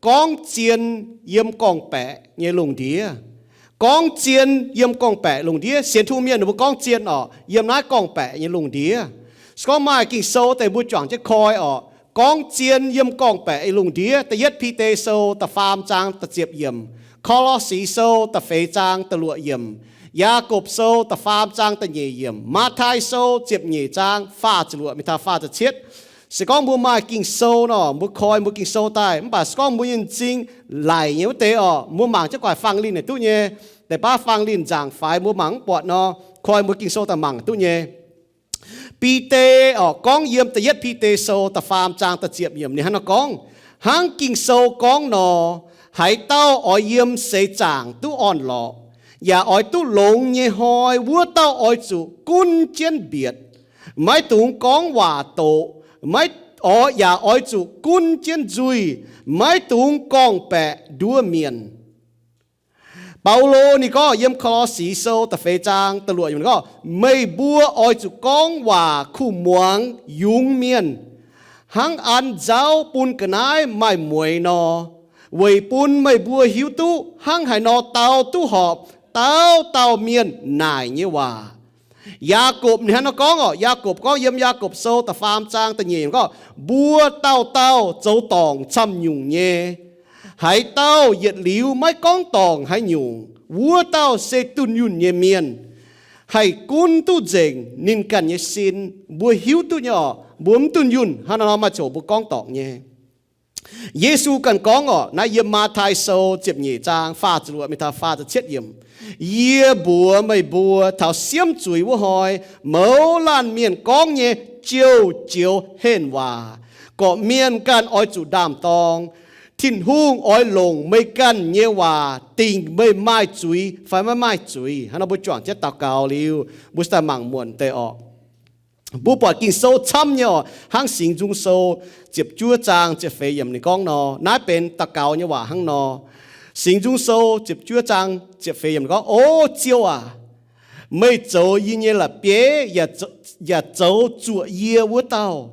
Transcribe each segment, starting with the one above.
gorngv zien yiem gorngv-baeqc nyei lungh ndiev. Gorngv zien yiem gorngv-baeqc lungh ndiev. Sienx Tin-Hungh mienh ninh mbuo gorngv zien orqc, yiem naaiv gorngv-baeqc nyei lungh ndiev. Se gorngv maaih Ging-Sou daaih mbuo juangc jienv koi orqc, gorngv zien yiem gorngv-baeqc nyei lungh ndiev. Da'yietv Bide Sou da'faam zaang da'ziepc yiemc, Ko^lo^si Sou da'feix zaang da'luoqc yiemc, Yaagorpc Sou da'faam zaang da'nyeic yiemc, Matv^tai Sou ziepc nyeic zaang faah ziepc luoqc mingh taux faah ziepc cietv. Se gorngv mbuo maaih Ging-Sou nor, mbuo koi mbuo Ging-Sou daaih. Mv baac se gorngv mbuo nyei m'zing laic nyei wuov deix orqc, mbuo mangc jienv gu'nguaaic fang linh naaic duqv nyei. Deix baav fang linh nzaangc faix mbuo mangc mv buatc nor, koi mbuo Ging-Sou daaih mangc duqv nyei. Bide orqc, gorngv yiem da'yietv Bide Sou da'faam zaang da'ziepc yiemc ninh hnangv nor gorngv, hnangv Ging-Sou gorngv nor, haaix dauh oix yiem seix zaangc duqv orn-lorqc, yaac oix duqv longx nyei hnoi, wuov dauh oix zuqc gunv jienv mbietc, maiv dungx gorngv waac doqc, maiv, oix, yaac oix zuqc gunv jienv nzuih, maiv dungx gorngv-baeqc nduov mienh. Baulo ninh gorngv yiem Ko^lo^si Sou da'feix zaang da'luoqc yiemc ninh gorngv, meih mbuo oix zuqc gorngv waac kuh muangx yungz mienh, hnangv an nzauv bun ga'naaiv maaih mueix nor, weic bun meih mbuo hiuv duqv hnangv haaix nor dau duqv horpc, dauh dauh mienh naaic nyei waac. Yaagorpc ninh hnangv nor gorngv orqc, Yaagorpc gorngv yiem Yaagorpc Sou da'faam zaang da'nyeic yiemc gorngv, mbuo dauh dauh zoux dorngc camv-nyungc nyei. Haaix dauh yietc liuz maiv gorngv dorngc haaix nyungc, wuov dauh se dunh yunh nyei mienh, haih gunv duqv nzengc ninh ganh nyei sin. Mbuo hiuv duqv nyei orqc, mbuo mv dunh yunh hnangv nor maaih ziangh hoc mbuo gorngv dorngc nyei. Yesu ganh gorngv orqc, naaiv yiem Matv^tai Sou ziepc nyeic zaang faah ziepc luoqc mingh taux faah ziepc cietv yiemc, yie mbuox meih mbuo, taux siemv zuiz wuov hnoi, mouz laanh mienh gorngv nyei jouh joux henh waac, gorqv-mienh ganh oix zuqc ndaam-dorng. Tin-Hungh oix longc meih ganh nyei waac dingc meih maaih zuiz fai maiv maaih zuiz. Hnangv nor mbuo juangc jienv daux gaux liuz, mbuo se daaih mangc muonc deix orqc. Mbuo buatc Ging-Sou camv nyei orqc, hnangv Singx Nzung Sou ziepc juov zaang ziepc feix yiemc ninh gorngv nor, naaiv benx daux gaux nyei waac hnangv nor. Singx Nzung Sou ziepc juov zaang ziepc feix yiemc ninh gorngv, O Ziouv aac, meih zoux yie nyei la'bieiv, yaac zoux zuoqc yie wuov dauh.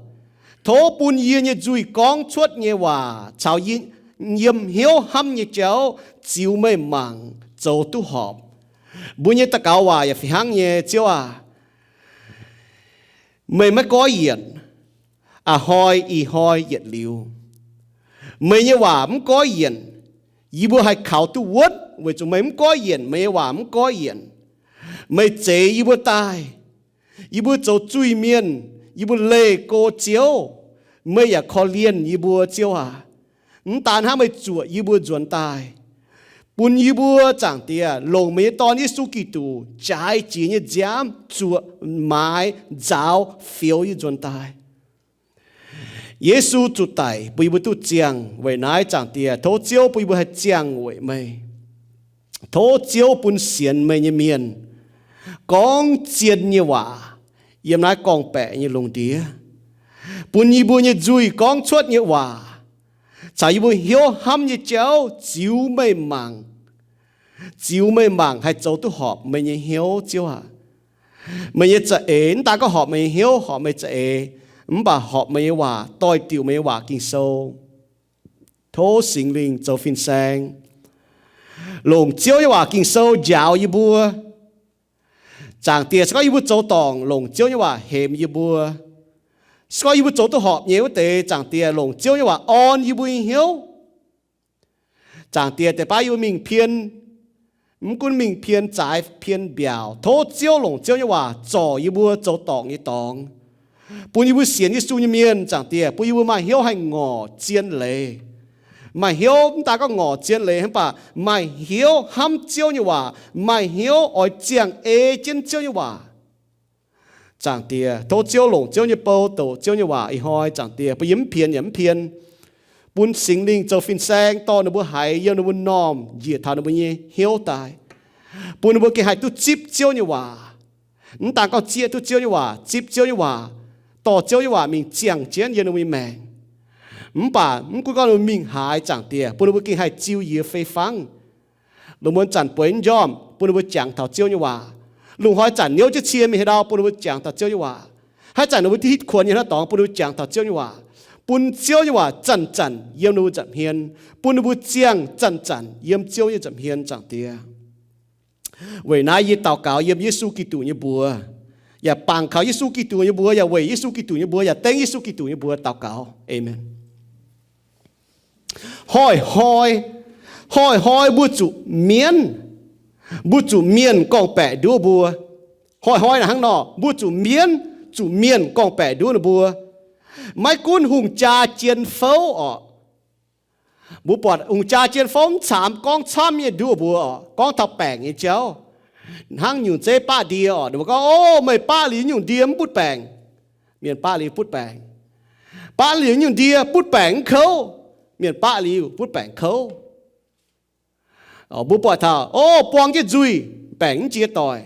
Tov bun yie nyei nzuih gorngv cuotv nyei waac caux yiem hnyouv hnamv nyei jauv ziux meih mangc zoux duqv horpc. Mbuo nyei daux gaux waac yaac fih hnangv nyei, Ziouv aac, meih maiv goiv yienc, a'hnoi ih hnoi yietc liuz. Meih nyei waac mv goiv yienc, yie mbuo haih kaux duqv wuonv weic zuqc meih mv goiv yienc, meih nyei waac mv goiv yienc. Meih zeix yie mbuo daaih. Yie mbuo zoux zuiz-mienh, yie mbuo leih go Ziouv, meih yaac korv-lienh yie mbuo, Ziouv aac. Mv daan hnangv, meih zuoqc yie mbuo nzuonx daaih, bun yie mbuo, Zaangc Diex, longc meih nyei Dorn, Yesu Giduc, jaaix jiex nyei nziaamv zuoqc, maaiz, nzaaux, fioux yie nzuonx daaih. Yesu zuqc daic bun yie mbuo duqv ziangh. Weic naaiv, Zaangc Diex, tov Ziouv bun yie mbuo haih ziangh weic meih. Tov Ziouv bun sienx meih nyei mienh gorngv zien nyei waac yiem naaiv gorngv-baeqc nyei lungh ndiev, bun yie mbuo nyei nzuih gorngv cuotv nyei waac caux yie mbuo hnyouv hnamv nyei jauv ziux meih mangc. Ziux meih mangc haih zoux duqv horpc meih nyei hnyouv, Ziouv aac. Meih nyei za'eix, mv daan gorngv horpc meih nyei hnyouv, horpc meih za'eix, mv baac horpc meih nyei waac, doix-diuc meih nyei waac, Ging-Sou. Tov Singx Lingh zoux fin-saeng, longc Ziouv nyei waac, Ging-Sou, njaaux yie mbuo. Zaangc Diex, se gorngv yie mbuo zoux dorngc, longc Ziouv nyei waac hemx yie mbuo. Se gorngv yie mbuo zoux duqv horpc nyei wuov deix, Zaangc Diex, longc Ziouv nyei waac orn yie mbuo nyei hnyouv. Zaangc Diex, deix baav yie mbuo mingh pien, mv gunv mingh pien zaaix pien mbiaauc, tov Ziouv longc Ziouv nyei waac zorc yie mbuo zoux dorngc nyei dorngx, bun yie mbuo sienx Yesu nyei mienh, Zaangc Diex, bun yie mbuo maaih hnyouv haih ngorc zien leiz. Maaih hnyouv, mv daan gorngv ngorc zien leiz, mv baac maaih hnyouv hnamv Ziouv nyei waac, maaih hnyouv oix ziangh ei jienv Ziouv nyei waac. Zaangc Diex, tov Ziouv longc Ziouv nyei bou doqc Ziouv nyei waac ih hnoi, Zaangc Diex, bun yie mv pien yaac mv pien. Bun Singx Lingh zoux fin-saeng dorh ninh mbuo haiz yiem ninh mbuo m'normh njiec taux ninh mbuo nyei hnyouv daaih, bun ninh mbuo gengh haih duqv zipv Ziouv nyei waac. Mv daan gorngv zieqv duqv Ziouv nyei waac, zipv Ziouv nyei waac, dorh Ziouv nyei waac mingh ziangh jienv yiem ninh mbuo nyei maengc. Mv baac mv gunv gorngv ninh mbuo mingh haaix, Zaangc Diex, bun ninh mbuo gengh haih ziux yie fei fangv. Lungh muonz zanc bueix njormh, bun ninh mbuo jangx taux Ziouv nyei waac. Lungh hnoi zanc niouv jienv cie mingh haaix ndau, bun ninh mbuo jangx taux Ziouv nyei waac. Haaix zanc ninh mbuo diqv hitv kuonx nyei hnangv dorngx, bun ninh mbuo jangx taux Ziouv nyei waac. bun Ziouv nyei waac zanc-zanc yiem ninh mbuo nza'hmien, bun ninh mbuo ziangh zanc-zanc yiem Ziouv nyei nza'hmien, Zaangc Diex. Weic naaiv yie daux gaux yiem Yesu Giduc nyei mbuox, yaac bangc kaux Yesu Giduc nyei mbuox, yaac weic Yesu Giduc nyei mbuox, yaac dengv Yesu Giduc nyei mbuox daux gaux. Aamen. Hnoi-hnoi, hnoi-hnoi mbuo zuqc mienv, mbuo zuqc mienh gorngv-baeqc nduov mbuo. Hnoi-hnoi naaic hnangv nor, mbuo zuqc mienv, zuqc mienh gorngv-baeqc nduov ninh mbuo. Maiv gunv hungh jaa jien fouv orqc, mbuo buatc hungh jaa jien fouv mv caamx gorngv camv nyei nduov mbuo orqc, gorngv taux baengc nyei jauv. Hnangv nyungc zeiv baqv ndie orqc, ninh mbuo gorngv, O, meih baqv liuz nyungc ndie mv butv baengc. Mienh baqv liuz butv baengc. Baqv liuz nyungc ndie butv baengc mv kouv. Mienh baqv liuz butv baengc kouv. Mbuo buatc taux, o, buang jienv nzuih, baengc mv jiex doic.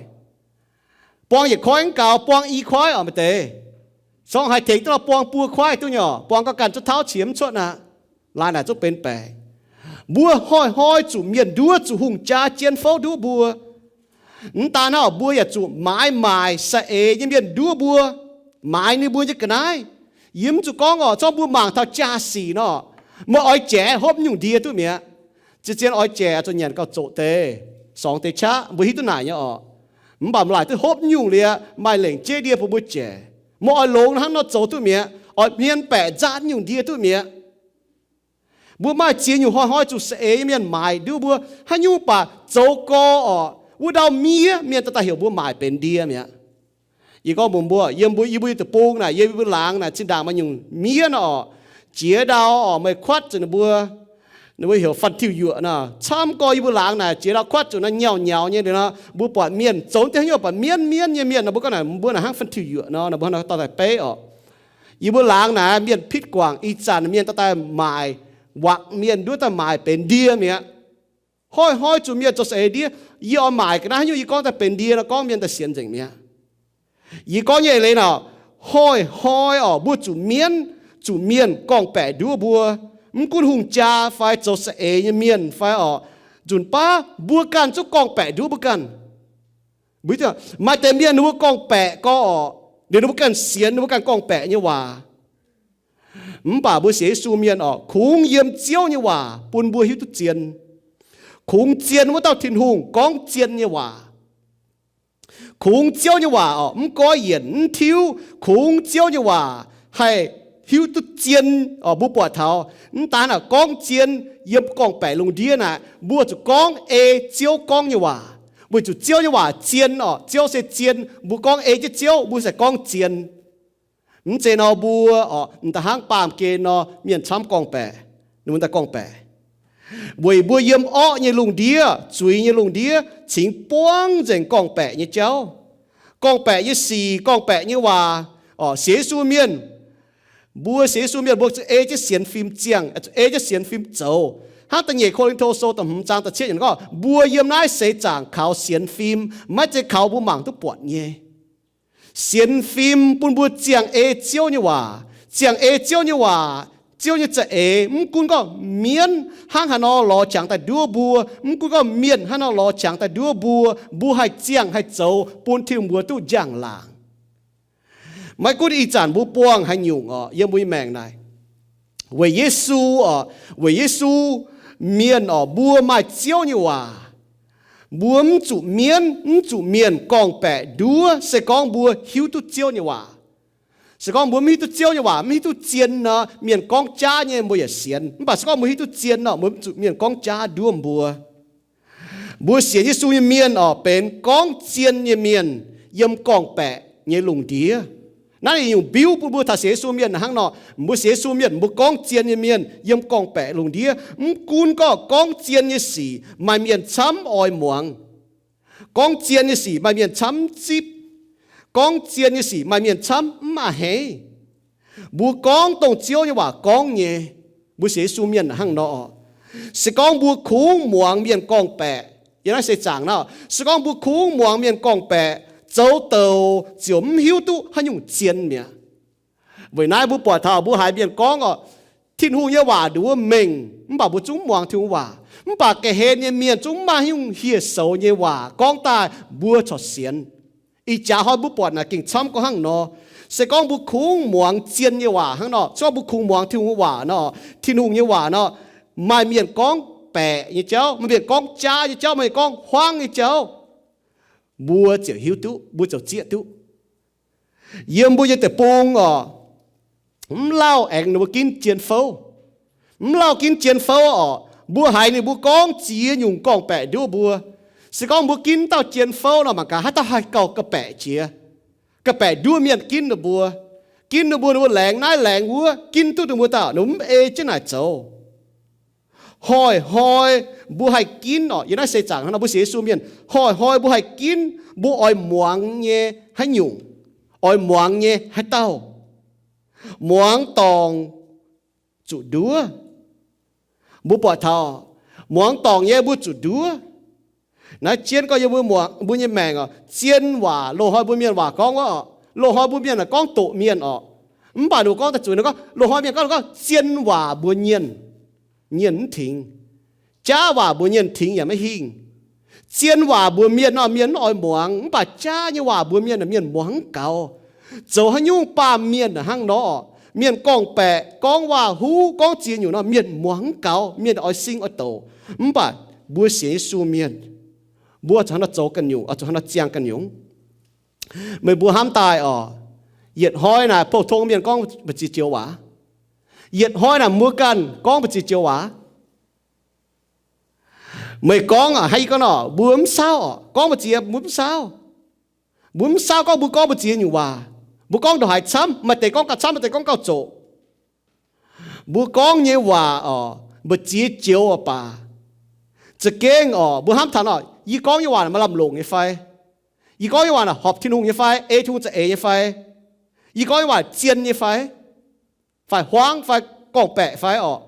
Buang yietc koiv mv gaux, buang i koiv orqc, maaih deix. Sorng haaix tengx duqv nor buang buo koiv duqv nyei orqc, buang gauh ganh zuqc tauv qiex mv cuotv aqv. Laanh naaic zungv benx baengc. Mbuo hnoi-hnoi zuqc mienh nduov, zuqc hungh jaa jien fouv nduov mbuo. Mv daan hnangv, mbuo yaac zuqc maaiz maaic saeng-eix nyei mienh nduov mbuo, maaiz ninh mbuo nyei ga'naaiv. Yie mv zuqc gorngv orqc, zorngv mbuo mangc taux jaa-sic nor, meih oix jaiv hopv nyungc ndie duqv mi'aqv. Zien-zien oix jaiv zuqc nyanc gauh zoqc deix, sorngx deix qaqv, mbuo hiuv duqv naaic nyei orqc. Mv baac mv laaic duqv hopv nyungc liuz, maaih lengc jeiv ndie bun mbuo jaiv. Meih oix longx hnangv nor zoux duqv mi'aqv. Oix hmien baeqc nzaatv nyungc ndie duqv mi'aqv. Mbuo maaih ziex nyungc hnoi-hnoi zuqc saeng-eix nyei mienh maaiz nduov mbuo. Haaix nyungc baac zoux gau orqc, wuov ndau miev mienh daaih daaih heuc mbuo maaic benx ndie mi'aqv. Yie gorngv mbuox mbuo, yiem mbuo, yie mbuo nyei deic-bung naaic, yiem yie mbuo laangz naaic, zinh ndaangc maaih nyungc miev nor orqc, jiex ndau orqc, meih kuatv zuqc ninh mbuo, ninh mbuo heuc fanh tiuv yuoqc nor, camv gorx yie mbuo laangz naaic, jiex ndau kuatv zuqc nor nyauv-nyauv nyei nor, mbuo buatc mienh zoux deix haaix nyungc baac mienv mienv nyei mienh nor, mbuo gorngv naaic mbuo naaic hnangv fanh tiuv yuoqc nor, mbuo hnangv nor dorh daaih beiv orqc. Yie mbuo laangz naaic mienh pitv guangc, ih zanc mienh dorh daaih maaic, wakc mienh nduov daaih maaic benx ndie mi'aqv. Hnoi-hnoi zuqc mienh zoux saeng-eix ndiev. Yie oix maaic ga'naaiv haaix nyungc yie gorngv daaih benx ndie nor, gorngv mienh daaih sienx nzengc mi'aqv. Yie gorngv nyei eix leiz naaic, hnoi-hnoi orqc, mbuo zuqc mienv, zuqc mienh gorngv-baeqc nduov mbuo. Mv gunv hungh jaa fai zoux saeng-eix nyei mienh fai orqc, nzunc baav mbuo ganh zungv gorngv-baeqc nduov mbuo ganh. Maaih deix mienh ninh mbuo gorngv-baeqc gau orqc, liuz ninh mbuo ganh sienx ninh mbuo ganh gorngv-baeqc nyei waac. Mv baac mbuo sienx Yesu mienh orqc, kungx yiem Ziouv nyei waac bun mbuo hiuv duqv zien. Kungx zien wuov dauh Tin-Hungh gorngv zien nyei waac. Kungx Ziouv nyei waac orqc, mv goiv yienc mv tiuv, kungx Ziouv nyei waac haih hiuv duqv zien orqc. Mbuo buatc taux mv daan aqv, gorngv zien yiem gorngv-baeqc lungh ndiev naaic, mbuo zuqc gorngv ei Ziouv gorngv nyei waac, weic zuqc Ziouv nyei waac zien orqc. Ziouv se zien, mbuo gorngv ei jienv Ziouv, mbuo se gorngv zien. Mv zeiz nor mbuo orqc, m'daaih hnangv baamh gen nor, mienh camv gorngv-baeqc, ninh mbuo daaih gorngv-baeqc. Weic mbuo yiem orqv nyei lungh ndiev, zuiz nyei lungh ndiev, cingx buangv nzengc gorngv-baeqc nyei jauv. Gorngv-baeqc nyei sic, gorngv-baeqc nyei waac, orqc, sienx Yesu mienh, mbuo sienx Yesu mienh mbuo zuqc ei jienv sienx fim ziangh, zuqc ei jienv sienx fim zoux. Hnangv da'nyeic Ko^lin^to Sou da'hmz zaang da'cietv yiemc gorngv, mbuo yiem naaiv seix zaangc kaux sienx fim, maiv zeiz kaux mbuo mangc duqv buatc nyei. Sienx fim bun mbuo ziangh ei Ziouv nyei waac. Ziangh ei Ziouv nyei waac, Ziouv nyei za'eix, mv gunv gorngv mienv hnangv haaix nor lorz qangx daaih nduov mbuo, mv gunv gorngv mienh hnangv nor lorz qangx daaih nduov mbuo, mbuo haih ziangh haih zoux bun Tin-Hungh mbuox duqv njang-laangc. Maiv gunv ih zanc mbuo buangh haaix nyungc orqc, yiem mbuo nyei maengc naaic, weic Yesu orqc, weic Yesu mienh orqc, mbuo maaih Ziouv nyei waac. Mbuo mv zuqc mienv, mv zuqc mienh gorngv-baeqc nduov, se gorngv mbuo hiuv duqv Ziouv nyei waac. Se gorngv mbuo mv hiuv duqv Ziouv nyei waac, mv hiuv duqv zien nor, mienh gorngv jaav nyei mbuo yaac sienx. Mv baac se gorngv mbuo hiuv duqv zien nor, mbuo mv zuqc mienh gorngv jaav nduov mbuo. Mbuo sienx Yesu nyei mienh orqc, benx gorngv zien nyei mienh yiem gorngv-baeqc nyei lungh ndiev. Naaiv nyungc mbiuv bun mbuo taux sienx Yesu mienh hnangv nor. Mbuo sienx Yesu mienh, mbuo gorngv zien nyei mienh yiem gorngv-baeqc lungh ndiev. Mv gunv gorngv, gorngv zien nyei sic maaih mienh camv oix muangx. Gorngv zien nyei sic maaih mienh camv mv zipv. Gorngv zien nyei sic maaih mienh camv mv a'hneiv. Mbuo gorngv dongh Ziouv nyei waac gorngv nyei. Mbuo sienx Yesu mienh hnangv nor. Se gorngv mbuo kungx muangx mienh gorngv-baeqc, yiem naaiv seix zaangc nor, se gorngv mbuo kungx muangx mienh gorngv-baeqc, zoux douc ziouc mv hiuv duqv haaix nyungc zien mi'aqv. Weic naaiv mbuo buatc taux mbuo haiz mienh gorngv orqc, Tin-Hungh nyei waac nduov mengh, mv baac mbuo zungv mv muangx Tin-Hungh waac. Mv baac ga'hlen nyei mienh zungv mv maaih haaix nyungc hieh soux nyei waac gorngv daaih mbuo corc sienx. Ih jaax hnoi mbuo buatc naaic gengh camv gorngv hnangv nor. Se gorngv mbuo kungx muangx zien nyei waac hnangv nor, se gorngv mbuo kungx muangx Tin-Hungh nyei waac nor, Tin-Hungh nyei waac nor, maaih mienh gorngv baeqc nyei jauv, maaih mienh gorngv jaav nyei jauv, maaih mienh gorngv huaangv nyei jauv, mbuo ziouc hiuv duqv, mbuo ziouc zieqv duqv. Yiem mbuo nyei deic-bung oc, mv lauh aengx ninh mbuo ginv jien fouv. Mv lauh ginv jien fouv oc, mbuo haiz ninh mbuo gorngv ziex nyungc gorngv-baeqc nduov mbuo. Se gorngv mbuo ginv dauh jien fouv nor, mangc gaax haaix dauh haih gauh ga'baeqc jiex, ga'baeqc nduov mienh ginv ninh mbuo. Ginv ninh mbuo, ninh mbuo laengz naaiv laengz wuov, ginv duqv ninh mbuo daaih, ninh mbuo mv ei jienv naaic zoux. Hnoi-hnoi mbuo haih ginv oc, yiem naaiv seix zaangc hnangv nor, mbuo sienx Yesu mienh, hnoi-hnoi mbuo haih ginv mbuo oix muangx nyei haaix nyungc, oix muangx nyei haaix dauh. Muangx dorngc zuqc nduov. Mbuo buatc taux muangx dorngc nyei mbuo zuqc nduov. Naaiv jienv gorngv yiem mbuo, mbuo nyei maengc oc, zien waac, loz-hnoi mbuo mienh waac gorngv wuov oc, loz-hnoi mbuo mienh gorngv doqc mienh oc. Mv baac ninh mbuo gorngv daaih zuqc ninh gorngv, loz-hnoi mienh gorngv, gorngv zien waac mbuox mienh, mienh mv tingx. Jaav waac mbuox mienh tingx yaac maiv hingh. Zien waac mbuox mienh nor, mienh mv oix muangx, mv baac jaav nyei waac mbuox mienh, mienh muangx mv gaux. Zoux haaix nyungc baamh mienh hnangv nor, mienh gorngv-baeqc, gorngv waac-huv, gorngv ziex nyungc nor, mienh muangx mv gaux, mienh oix sing oix douc. Mv baac mbuo sienx Yesu mienh, mbuo zuqc hnangv nor zoux ganh nyungc, zuqc hnangv nor ziangh ganh nyungc. Meih mbuo hnamv daaih oc, yietc hnoi naaic pou-tong mienh gorngv mbu'ziex joux waac. Yietc hnoi naaic mbuo ganh gorngv mbu'ziex joux waac. Meih gorngv hnangv yie gorngv nor, mbuo mv saauv oc, gorngv mbu'ziex mbuo mv saauv. Mbuo mv saauv gorngv mbuo gorngv mbu'ziex nyungc waac. Mbuo gorngv ndongc haaix camv, maaih deix gorngv gauh camv, maaih deix gorngv gauh zoqc. Mbuo gorngv nyei waac oc, mbu'ziex joux oc baac, za'gengh oc, mbuo hnamv taux nor, yie gorngv nyei waac maaih lamh longc nyei fai? Yie gorngv nyei waac naaic horpc Tin-Hungh nyei fai? Ei Tin-Hungh za'eix nyei fai? Yie gorngv nyei waac zien nyei fai? Fai huaangv fai gorngv-baeqc fai oc?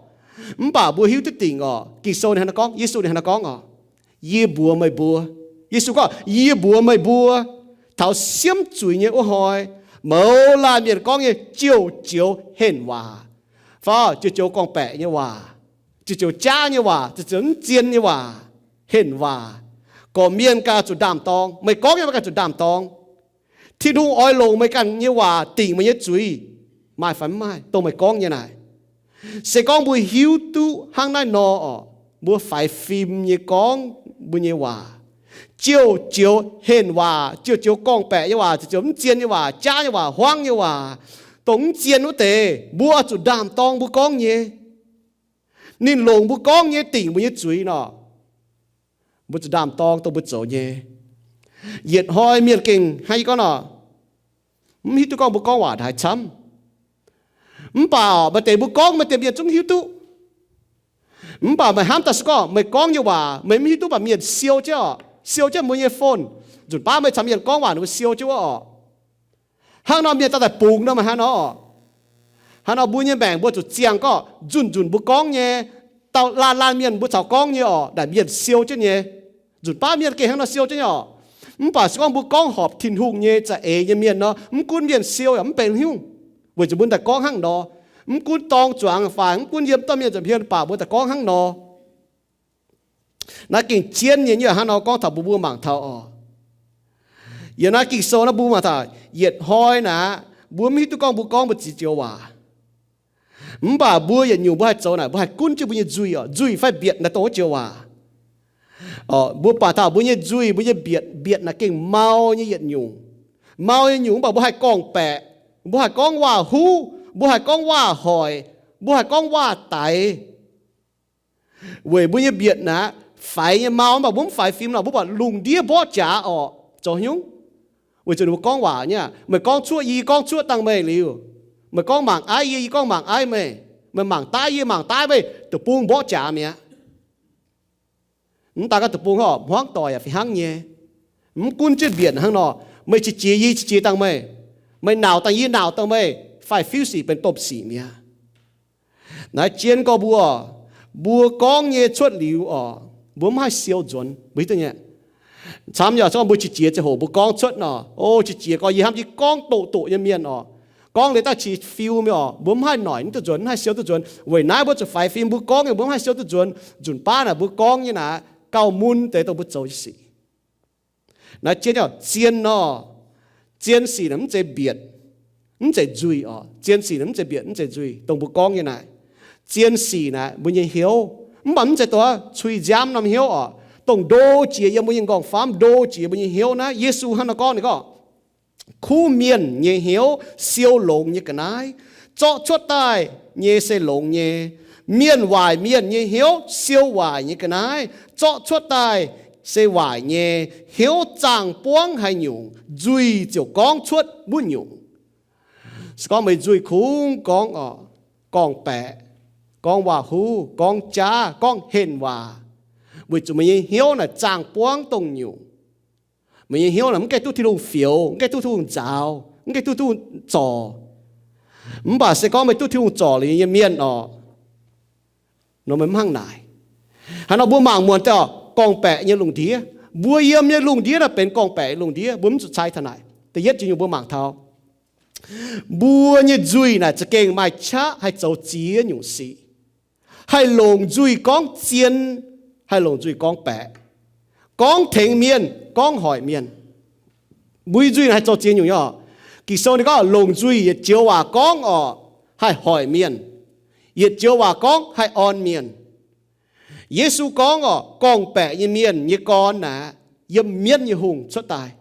Mv baac mbuo hiuv duqv dingc oc, Ging-Sou ninh hnangv naaiv gorngv, Yesu ninh hnangv naaiv gorngv oc, yie mbuox meih mbuo, Yesu gorngv, yie mbuox meih mbuo, taux siemv zuiz nyei wuov hnoi, mouz laanh mienh gorngv nyei joux-joux henh waac, fai joux-joux gorngv-baeqc nyei waac, joux-joux jaav nyei waac, joux-joux mv zien nyei waac, henh waac, gorqv-mienh ganh zuqc ndaam-dorng. Meih gorngv nyei meih ganh zuqc ndaam-dorng. Tin-Hungh oix longc meih ganh nyei waac dingc meih nyei zuiz, maaih fai mv maaih, dongh meih gorngv nyei naaic. Se gorngv mbuo hiuv duqv hnangv naaiv nor oc, mbuo faix fim nyei gorngv mbuo nyei waac, joux-joux henh waac, joux-joux gorngv-baeqc nyei waac, joux-joux mv zien nyei waac, jaav nyei waac, huaangv nyei waac, dongh mv zien wuov deix, mbuo oix zuqc ndaam-dorng mbuo gorngv nyei. Ninh longc mbuo gorngv nyei dingc mbuo nyei zuiz nor, mbuo zuqc ndaam-dorng dongh mbuo zoux nyei. Yietc hnoi mienh gengh hnangv yie gorngv nor, mv hiuv duqv gorngv mbuo gorngv waac haaix camv. Mv baac maaih deix mbuo gorngv, maaih deix mienh zungv hiuv duqv. Mv baac meih hnamv daaih se gorngv meih gorngv nyei waac meih mv hiuv duqv, mv baac mienh siou jienv oc, siou jienv mbuo nyei phone. Nzunc baav meih caux mienh gorngv waac ninh mbuo siou jienv wuov oc. Hnangv nor mienh daaih daaih bungx nor meih hnangv nor. Hnangv nor mbuo nyei maengc mbuo zuqc ziangh gorngv nzunc nzunc mbuo gorngv nyei, dauh laanh laanh mienh mbuo caux gorngv nyei oc, naaic mienh siou jienv nyei. Nzunc baav mienh gengh hnangv nor siou jienv nyei oc. Mv baac se gorngv mbuo gorngv horpc Tin-Hungh nyei za'eix nyei mienh nor, mv gunv mienh siou yaac mv benx haaix nyungc, weic zuqc mbuo daaih gorngv hnangv nor. Mv gunv dorng zuangx fai mv gunv yiem dorh mienh nza'hmien baac mbuo daaih gorngv hnangv nor. Naaiv gengh jienv nyei, nyei hnangv nor gorngv taux mbuo, mbuo mangc taux oc. Yiem naaiv Ging-Sou naaiv mbuo mangc taux yietc hnoi naaic, mbuo mv hiuv duqv gorngv mbuo gorngv mbuo ziex joux waac. Mv baac mbuo yietc nyungc mbuo haih zoux naaic, mbuo haih gunv jienv mbuo nyei nzuih oc, nzuih fai mbietc naaic dongh wuov joux waac. Mbuo baac taux mbuo nyei nzuih, mbuo nyei mbietc, mbietc naaic gengh mau nyei yietc nyungc. Mau nyei nyungc mv baac mbuo haih gorngv-baeqc, mbuo haih gorngv waac-huv, mbuo haih gorngv waac-hoic, mbuo haih gorngv waac-daix. Weic mbuo nyei mbietc naaic faix nyei mau, mv baac mbuo mv faix fim nor, mbuo buatc lungh ndiev mborqv jaax orqc, zoux haaix nyungc? Weic zuqc ninh mbuo gorngv waac nyei aqv. Meih gorngv cuoqv yie, yie gorngv cuoqv dangh meih liuz, meih gorngv mangc aiv yie, yie gorngv mangc aiv meih, meih mangc daaih yie, mangc daaih meih, deic-bung mborqv jaax mi'aqv. Mv daan gorngv deic-bung hnangv, hmuangv doic yaac fih hnangv nyei. Mv gunv jienv mbietc hnangv nor, meih qiex jiez yie qiex jiez dangh meih, meih naauc dangh yie naauc dangh meih, faix-fiuv sic benx domh sic mi'aqv. Naaiv jienv gorngv mbuo, mbuo gorngv nyei cuotv liuz oc, mbuo mv haih siou nzuonx, mbuo hiuv duqv nyei. Camv yaac se gorngv mbuo qiex jiez ziangh hoc mbuo gorngv cuotv nor, o, qiex jiez gorngv yie hnamv yie gorngv doqc doqc nyei mienh oc, gorngv liuz daaih qiex fiu mienh oc, mbuo mv haih noic duqv nzuonx, mv haih siou duqv nzuonx. Weic naaiv mbuo zuqc faix fim, mbuo gorngv nyei mbuo mv haih siou duqv nzuonx. Nzunc baav naaic mbuo gorngv nyei naaic gauh mun deix dongh mbuo zoux nyei sic. Naaiv jienv, zien nor, zien sic naaic mv zeiz mbietc. Mv zeiz nzuih oc. Zien sic naaic mv zeiz bieqc, mv zeiz nzuih, dongh mbuo gorngv nyei naaic. Zien sic naaic mbuo nyei hnyouv, mv baac mv zeiz dongh cui nziaamv norm hnyouv oc. Dongh ndo jiex yiem mbuo nyei nqorngv-famv, ndo jiex mbuo nyei hnyouv naaiv. Yesu hnangv nor gorngv, ninh gorngv, kuv mienh nyei hnyouv siou longx nyei ga'naaiv. Zorqv cuotv daaih nyei se longx nyei. Mienh waaic mienh nyei hnyouv siou waaic nyei ga'naaiv. Zorqv cuotv daaih se waaic nyei. Hnyouv zaangh buangv haaix nyungc, nzuih ziouc gorngv cuotv wuov nyungc. Se gorngv meih nzuih kungx gorngv oc, gorngv-baeqc, gorngv waac-huv, gorngv jaav, gorngv henh waac, weic zuqc meih nyei hnyouv naaic zaangh buangv dongh nyungc. Meih nyei hnyouv naaic mv gaengh duqv Tin-Hungh fioux, mv gaengh duqv Tin-Hungh nzaaux, mv gaengh duqv Tin-Hungh zorc. Mv baac se gorngv meih duqv Tin-Hungh zorc liuz nyei mienh oc, nor meih mv hnangv naaic. Haaix nor mbuo mangc muonc daaih oc, gorngv-baeqc nyei lungh ndiev. Mbuo yiem nyei lungh ndiev naaiv benx gorngv-baeqc nyei lungh ndiev. Mbuo mv zuqc cai taux naaic. Da'yietv jiex nyungc mbuo mangc taux, mbuo nyei nzuih naaic za'gengh maaih qaqv haih zoux ziex nyungc sic. Haih longc nzuih gorngv zien, haih longc nzuih gorngv baeqc, gorngv tengx mienh, gorngv hoic mienh. Mbuo nyei nzuih naaic haih zoux ziex nyungc nyei oc. Ging-Sou ninh gorngv longc nzuih yietc joux waac gorngv oc, haih hoic mienh. Yietc joux waac gorngv haih orn mienh. Yesu gorngv oc, gorngv-baeqc nyei mienh nyei gorn naaic yiem mienv nyei hungh cuotv daaih.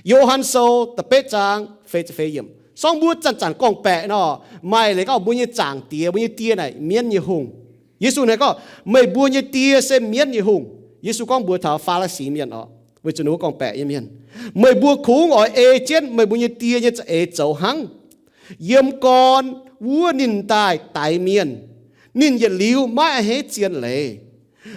Yo^han Sou da'betv zaang feix ziepc feix yiemc. Se gorngv mbuo zanc-zanc gorngv-baeqc nor, maaih leiz gorngv mbuo nyei Zaangc Diex, mbuo nyei die naaic mienv nyei hungh. Yesu naaic gorngv, meih mbuo nyei die se mienv nyei hungh. Yesu gorngv mbuox taux Faa^li^si mienh oc, weic zuqc ninh mbuo gorngv-baeqc nyei mienh. Meih mbuo kungx oix ei jienv meih mbuo nyei die nyei za'eix zoux hnangv. Yiem gorn wuov ninh daaih daix mienh. Ninh yietc liuz maiv a'hneiv zien leiz,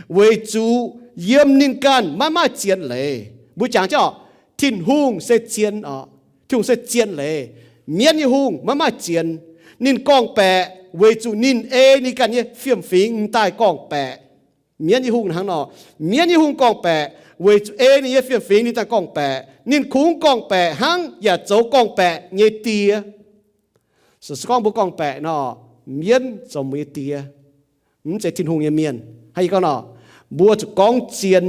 weic zuqc yiem ninh ganh maiv maaih zien leiz. Mbuo jangx jienv oc, Tin-Hungh se zien oc. Tin-Hungh se zien leiz. Mienv nyei hungh maiv maaih zien. Ninh gorngv-baeqc weic zuqc ninh ei ninh ganh nyei fiem-fingx m'daaih gorngv-baeqc. Mienv nyei hungh hnangv nor. Mienv nyei hungh gorngv-baeqc weic zuqc ei ninh nyei fiem-fingx ninh daaih gorngv-baeqc. Ninh kungx gorngv-baeqc hnangv yaac zoux gorngv-baeqc nyei die. Se gorngv mbuo gorngv-baeqc nor, mienv zoux mbuo nyei die, mv zeiz Tin-Hungh nyei mienh. Hnangv yie gorngv nor, mbuo zuqc gorngv zien.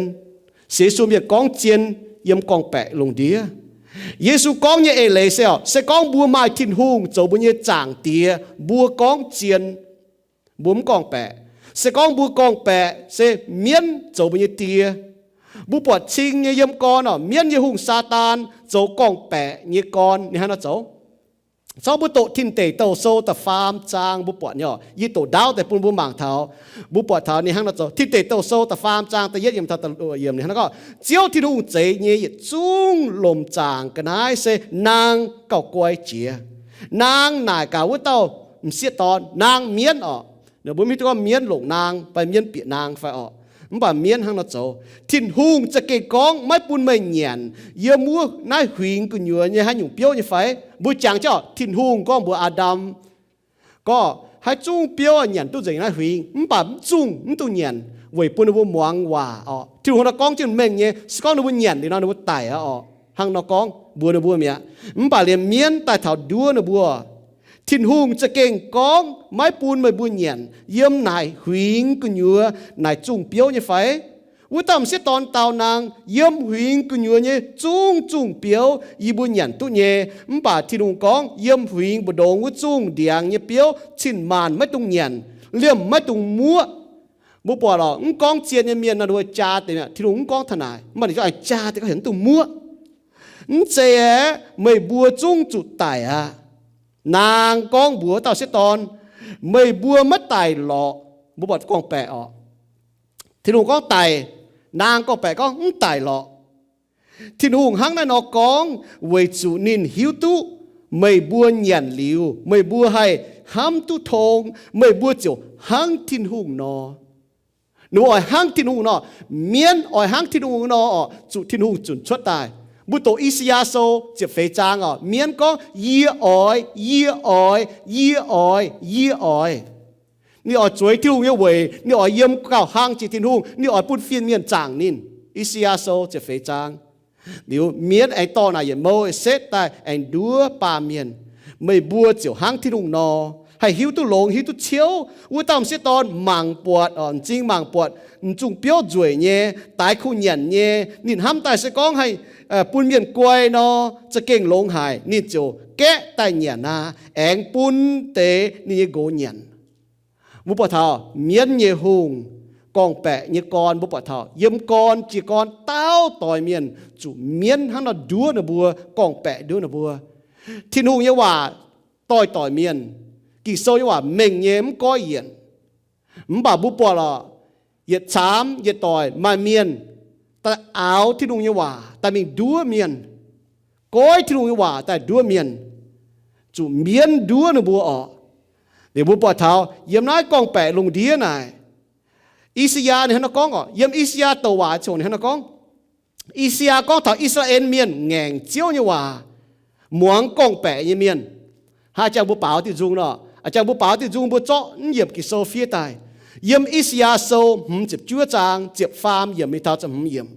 Sienx Yesu mienh gorngv zien yiem gorngv-baeqc lungh ndiev. Yesu gorngv nyei eix leiz se oc, se gorngv mbuo maaih Tin-Hungh zoux mbuo nyei Zaangc Diex, mbuo gorngv zien, mbuo mv gorngv-baeqc. Se gorngv mbuo gorngv-baeqc se mienv zoux mbuo nyei die. Mbuo buatc cing nyei yiem gorn oc, mienv nyei hungh Saadaan zoux gorngv-baeqc nyei gorn. Ninh hnangv nor zoux. Zorqv mbuo doqc Tin Deic Douh Sou da'faam zaang mbuo buatc nyei oc. Yie doqc ndaauv deix bun mbuo mangc taux. Mbuo buatc taux ninh hnangv nor zoux. Tin Deic Douh Sou da'faam zaang da'yietv yiemc taux da'luoqc yiemc ninh hnangv nor gorngv, Ziouv Tin-Hungh zeix nyei yietc zungv lomc zaangc ga'naaiv se naang gauh guai jiex. Naang naaic gaax wuov dauh m'sieqv dorn, naang mienv oc. Mbuo mv hiuv duqv gorngv mienv longc naang fai mienv bieqc naang fai oc. Mv baac mienv hnangv nor zoux. Tin-Hungh za'gengh gorngv, maiv bun meih nyanc yiem wuov naaiv huingx gu'nyuoz nyei haaix nyungc biouv nyei fai? Mbuo jangx jienv oc, Tin-Hungh gorngv mbuox Aa^ndam gorngv, haaix zungv biouv nyanc duqv nzengc naaiv huingx, mv baac mv zungh mv dungx nyanc weic bun ninh mbuo muangx waac oc. Tin-Hungh nor gorngv jienv mengh nyei, se gorngv ninh mbuo nyanc liuz nor ninh mbuo daic aqv oc. Hnangv nor gorngv mbuox ninh mbuo mi'aqv. Mv baac liemh mienv daaih taux nduov ninh mbuo, Tin-Hungh za'gengh gorngv, maiv bun meih mbuo nyanc yiem naaic huingx gu'nyuoz naaic zungh biouv nyei fai? Wuov dauh m'sieqv dorn dau naang, yiem huingx gu'nyuoz nyei zungv zungh biouv yie mbuo nyanc duqv nyei. Mv baac Tin-Hungh gorngv, yiem huingx mbu'ndongx wuov zungv ndiangx nyei biouv cin-maanc maiv dungx nyanc, liemh maiv dungx muoqv. Mbuo buatc oc, mv gorngv zien nyei mienh nor ninh mbuo jaa deix mi'aqv. Tin-Hungh mv gorngv taux naaic, mv baac ninh gorngv jaa deix gorngv heuc mv dungx muoqv. Mv zeiz aeqv, meih mbuo zungv zuqc daic aqv. Naang gorngv mbuox dauh m'sieqv dorn, meih mbuo maiv daic lorqc. Mbuo buatc gorngv-baeqc oc, Tin-Hungh gorngv daic, naang gorngv-baeqc gorngv mv daic lorqc. Tin-Hungh hnangv naaiv nor gorngv weic zuqc ninh hiuv duqv meih mbuo nyanc liuz meih mbuo haih hnamv duqv tong, meih mbuo ziouc hnangv Tin-Hungh nor. Ninh mbuo oix hnangv Tin-Hungh nor. Mienv oix hnangv Tin-Hungh nor oc, zuqc Tin-Hungh zunc cuotv daaih. Mbuo doqc I^saa^yaa Sou ziepc feix zaang oc, mienv gorngv, yie oix, yie oix, yie oix, yie oix. Ninh oix zueiz Tin-Hungh nyei weic, ninh oix yiem gauh hlang jiex Tin-Hungh, ninh oix bun fin-mienh zaangc ninh. I^saa^yaa Sou ziepc feix zaang. Liuz mienv aengx dorh naaic yietc mouh setv daaih aengx nduov baamh mienh, meih mbuo ziouc hnangv Tin-Hungh nor. haih hiuv duqv longx, hiuv duqv ciouv. Wuov dauh m'sieqv dorn mangc buatc, m'zing mangc buatc, m'zungh biouv nzueic nyei, daix kuh nyanc nyei, ninh hnamv daaih se gorngv haih bun mienh guai nor, za'gengh longx haic. Ninh ziouc gaeqv daaih nyanc aqv, aengx bun deix ninh nyei nqox nyanc. Mbuo buatc taux mienv nyei hungh, gorngv-baeqc nyei gorn, mbuo buatc taux yiem gorn jiez gorn dauh doix mienh zuqc mienv hnangv nor nduov ninh mbuo, gorngv-baeqc nduov ninh mbuo. Tin-Hungh nyei waac doix-doix mienh, Ging-Sou nyei waac mengh nyei mv goiv yienc. Mv baac mbuo buatc lorqc, yietc caamv yietc doic maaih mienh daaih aaux Tin-Hungh nyei waac daaih mingh nduov mienh, goiv Tin-Hungh nyei waac daaih nduov mienh, zuqc mienv nduov ninh mbuo orqc. Liuz mbuo buatc taux yiem naaiv gorngv-baeqc lungh ndiev naaic, I^saa^yaa ninh hnangv nor gorngv orqc, yiem I^saa^yaa douc waac ziouc ninh hnangv nor gorngv. I^saa^yaa gorngv taux I^saa^laa^en Mienh ngaengc Ziouv nyei waac, muangx gorngv-baeqc nyei mienh. Hnangv jang mbuo baaux diuh nzung nor, jang mbuo baaux diuh nzung mbuo zorqv naaiv yiemc Ging-Sou fiev daaih. Yiem I^saa^yaa Sou hmz ziepc juov zaang ziepc faam yiemc mingh taux ziepc hmz yiemc,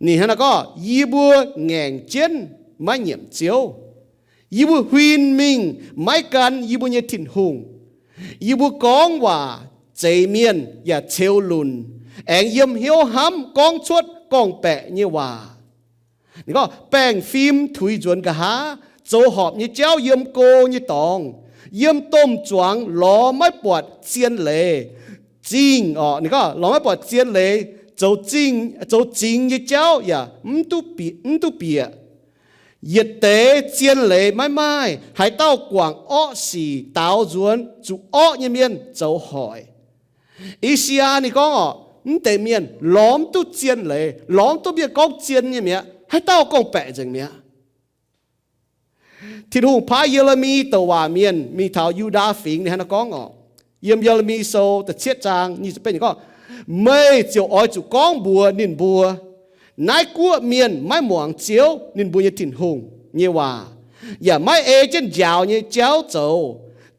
ninh hnangv nor gorngv, Yie mbuo ngaengc jienv maiv nyiemc Ziouv. Yie mbuo huin mingh maiv gan yie mbuo nyei Tin-Hungh. Yie mbuo gorngv waac zeix mienh yaac ceux lunc, aengx yiem hnyouv hnamv gorngv cuotv gorngv-baeqc nyei waac. Ninh gorngv, baengh fim tuix nzuonx nqa'haav, zoux horpc nyei jauv yiem go nyei dorngx, yiem domh zuangx lorz maiv buatc zien leiz. Zingh orqc, ninh gorngv lorz maiv buatc zien leiz, zoux zingx nyei jauv yaac mv duqv bieqc. Yietc deix zien leiz maiv maaih, haaix dauh guangc orqv sic daaux nzuonx zuqc orqv nyei mienh zoux hoic. I^saa^yaa ninh gorngv orqc, mv deix mienh lorz mv duqv zien leiz, lorz mv duqv mienh gorngv zien nyei mi'aqv. Haaix dauh gorngv-baeqc nzengc mi'aqv. Tin-Hungh paaiv Ye^le^mi douc waac mienh mingh taux Yu^ndaa Fingx, ninh hnangv naaiv gorngv orqc. Yiem Ye^le^mi Sou da'cietv zaang nyic ziepc betv ninh gorngv, Meih ziouc oix zuqc gorngv mbuox ninh mbuo, naaiv guoqv mienh maiv muangx Ziouv ninh mbuo nyei Tin-Hungh nyei waac, yaac maiv ei jienv njaaux nyei jauv zoux.